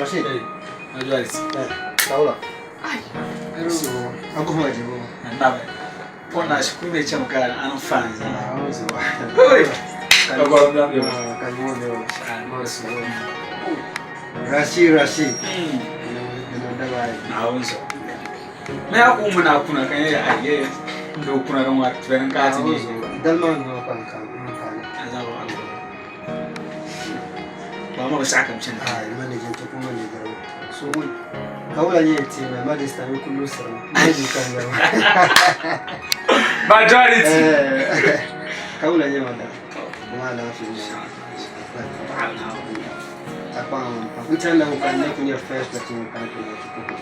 Rashid. Majority. Saula. Nabe. Pona shikumi chamka anfanza. Rashid, Rashid. Naunzo. Me aku muna kuna kan ya aye ndo kuna kan wa tren ka ti ni. Dalma no kan kan kan. Azabu Allah. Ba ma ba kam cin. Ai manager to kuma ne garo. So kawai ne ti mai majista ne kullu sirri. Maji kan garo. Majority. Kawai ne wanda. Kuma na fi ne. Mchana ukanne kunye fresh lakini kan kunye tukuku.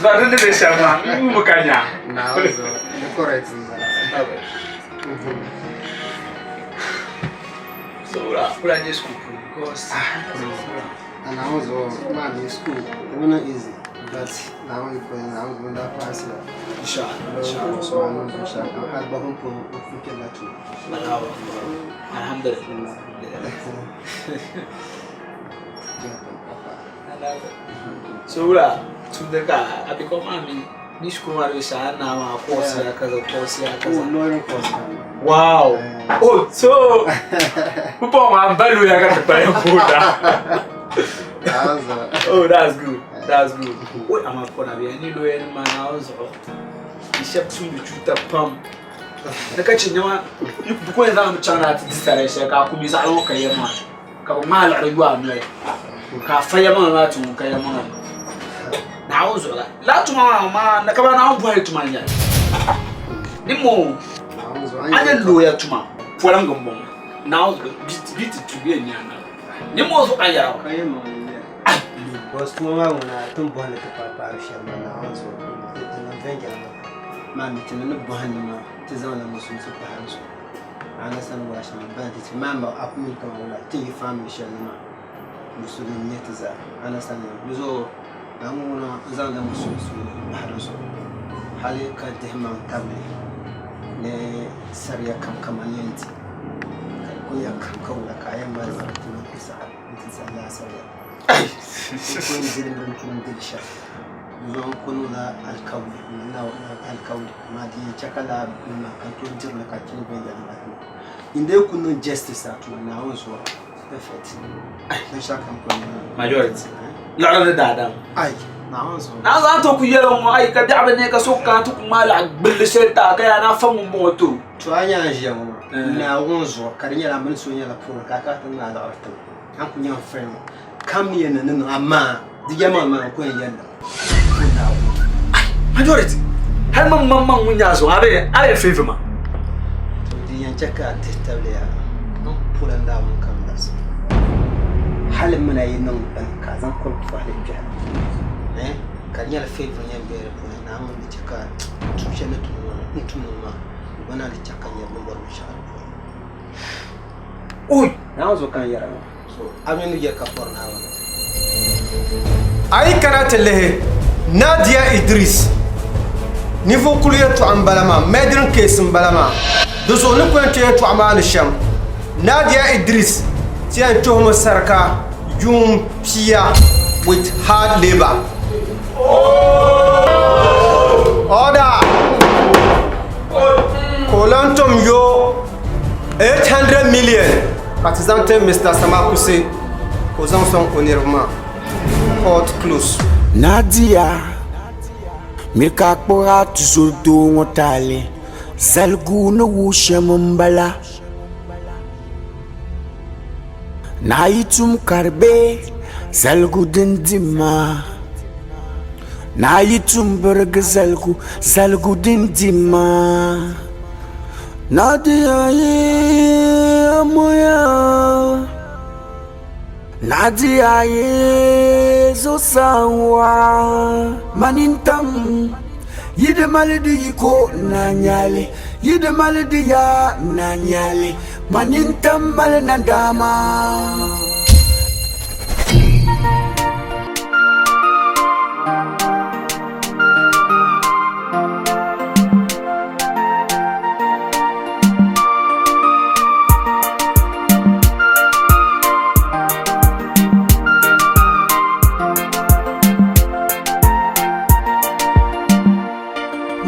Zwa ne be shama. Mu kanya. Na zo. Ne correct nzala. So ura ura nye school because And I was man in school. It was not easy. But now you go now go that pass here. Inshallah. Inshallah. So I know inshallah. I had bahun po fuke la tu. Alhamdulillah. So ura tun ka abi ko mami ni school ma be sha na ma course ya kaza course ya kaza. Oh, no course. Wow. Oh, so upo ma balu ya ka pa kuda. Oh, that's good. That's good. Wait, I'm gonna be any lawyer man house. Ishep tun du chuta pam. Na ka cin yawa duk wani za mu cana ta disare shi ka kuma za a ka yamma. Ka ba mal rayuwa ne. Ka fa yamma na tun ka yamma. Na house la. La tuma ma na ka ba na bu tuma nya. Ni mo anya lawyer tuma. Folam gombo. Na house bit bit tu bi nya na. Ni mo zo kan yara. Ka yamma ne. Because tuma ma wona tun bohani ti papaari shɛli ma Naawuni zuɣu di niŋ viɛnyɛliŋga maa mi ti mi ni bohandi maa ti zaŋla musulunsi pahi di zuɣu a understand what I'm saying but ti maa ma a ku mi kama wula ti yi family shɛli ni maa musulun n nyɛ ti zaa understand di zuɣu Naawuni ŋuna n zaŋla musulunsi pahi di zuɣu hali ka dihi maŋ tabili ni sariya kam kaman yɛn di ka di ku nyɛ kam ka wula ka a yɛn mali ma ti niŋ ku saɣa n ti zaŋ laa sariya kun dili bin tum dili shɛm zuɣu n ku niŋla alikawli alkawli ma di yɛn chɛ ka laa bini maa ka n tooi dirili ka chɛ viɛnyɛliŋga in dee ku niŋ justice a tuma Naawuni zuɣu perfect binshɛɣu kam ku niŋ Majority. Laɣiri ni daadam. Ai, Naawuni zuɣu. Na zaŋ to ku yɛli ŋɔ ai ka biɛɣu bi ne ka so kana ti ku ŋmaai laɣ gbilli shɛli ta ka yaa na fa ŋun bɔŋɔ toro. To a nyɛla ʒiya ŋɔ maa Naawuni zuɣu ka di nyɛla mini so nyɛla puuni ka a kana ti ŋmaai laɣiri tim a ni ku nya n friend ŋɔ kam ni yɛn niŋ ni niŋ amaa di yɛlimaŋli maa n ku yɛn yɛli li Naawuni. Majority. Hali man man man ŋun nyɛ a zuɣu a bɛ favour ma. To di yɛn chɛ ka a dihi tabili yaa n pula Naawuni kam labisi hali mini a yi niŋ bini ka a zaŋ kuri pɔhili kpɛhi eh ka di nyɛla favour yɛn be di puuni Naawuni ni chɛ ka tuun shɛli ni tum n tum ŋɔ maa di gba naan di chɛ ka n nyɛ bini bɔri binshɛɣu di puuni. Oi! Naawuni zuɣu ka n yɛra ŋɔ so a mi ni yɛli ka pɔri Naawuni. A yi kana ti lihi Nadia Idris ninvuɣ kul yɛtɔɣa m-bala maa, murdering case m-bala maa. Di zuɣu ni kuli n-kpe yɛtɔɣa maa ni shɛm, Nadia Idris ti yɛn tuhimi sarika yuun pia with hard labour. Order! Ka o lan tom yo 800 million ka ti zaŋ ti Mr. Samakuse ka o zaŋ sɔŋ o niriba maa. Court close. Nadia, miri ka a kpuɣi a tuzo doo ŋɔ taali. Zaligu ni wuhi shɛm m-bala. Naa yi tum ka di be, Zaligu din di ma Naa yi tum birigi zaligu Zaligu din di ma Nadia ye amoya Nadia ye zusawa Manintam Yi di mali di yiko na nyali Yi di mali di ya na nyali Manintam mali nandama.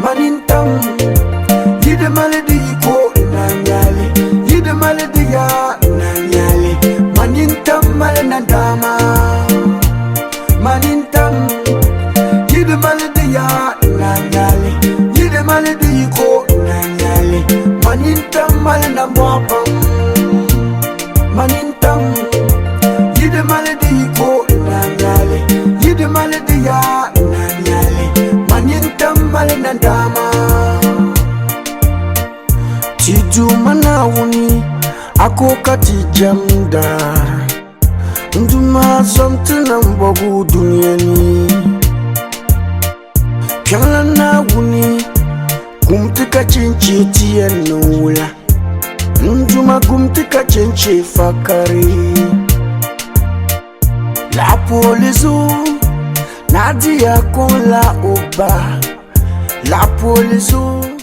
Manintam yi di mali di yiko na nyali yi di mali di ya na nyali Manintam mali nandama Manintam yi di mali di ya na nyali yi di mali di yiko na nyali Manintam mali nambɔpam Manintam yi di mali di yiko na nyali yi di mali di ya na nyali Manintam mali nandama Ti Duuma Naawuni a ko ka ti jɛmda N Duuma zom ti nambɔgu dunia ni Kpiɔŋlan Naawuni kum ti ka chinchi ti yɛn niŋ wula N Duuma gum ti ka chinchi fakari Laɣipooli zuɣu Nadia kɔŋ la o ba Laɣipooli zuɣu.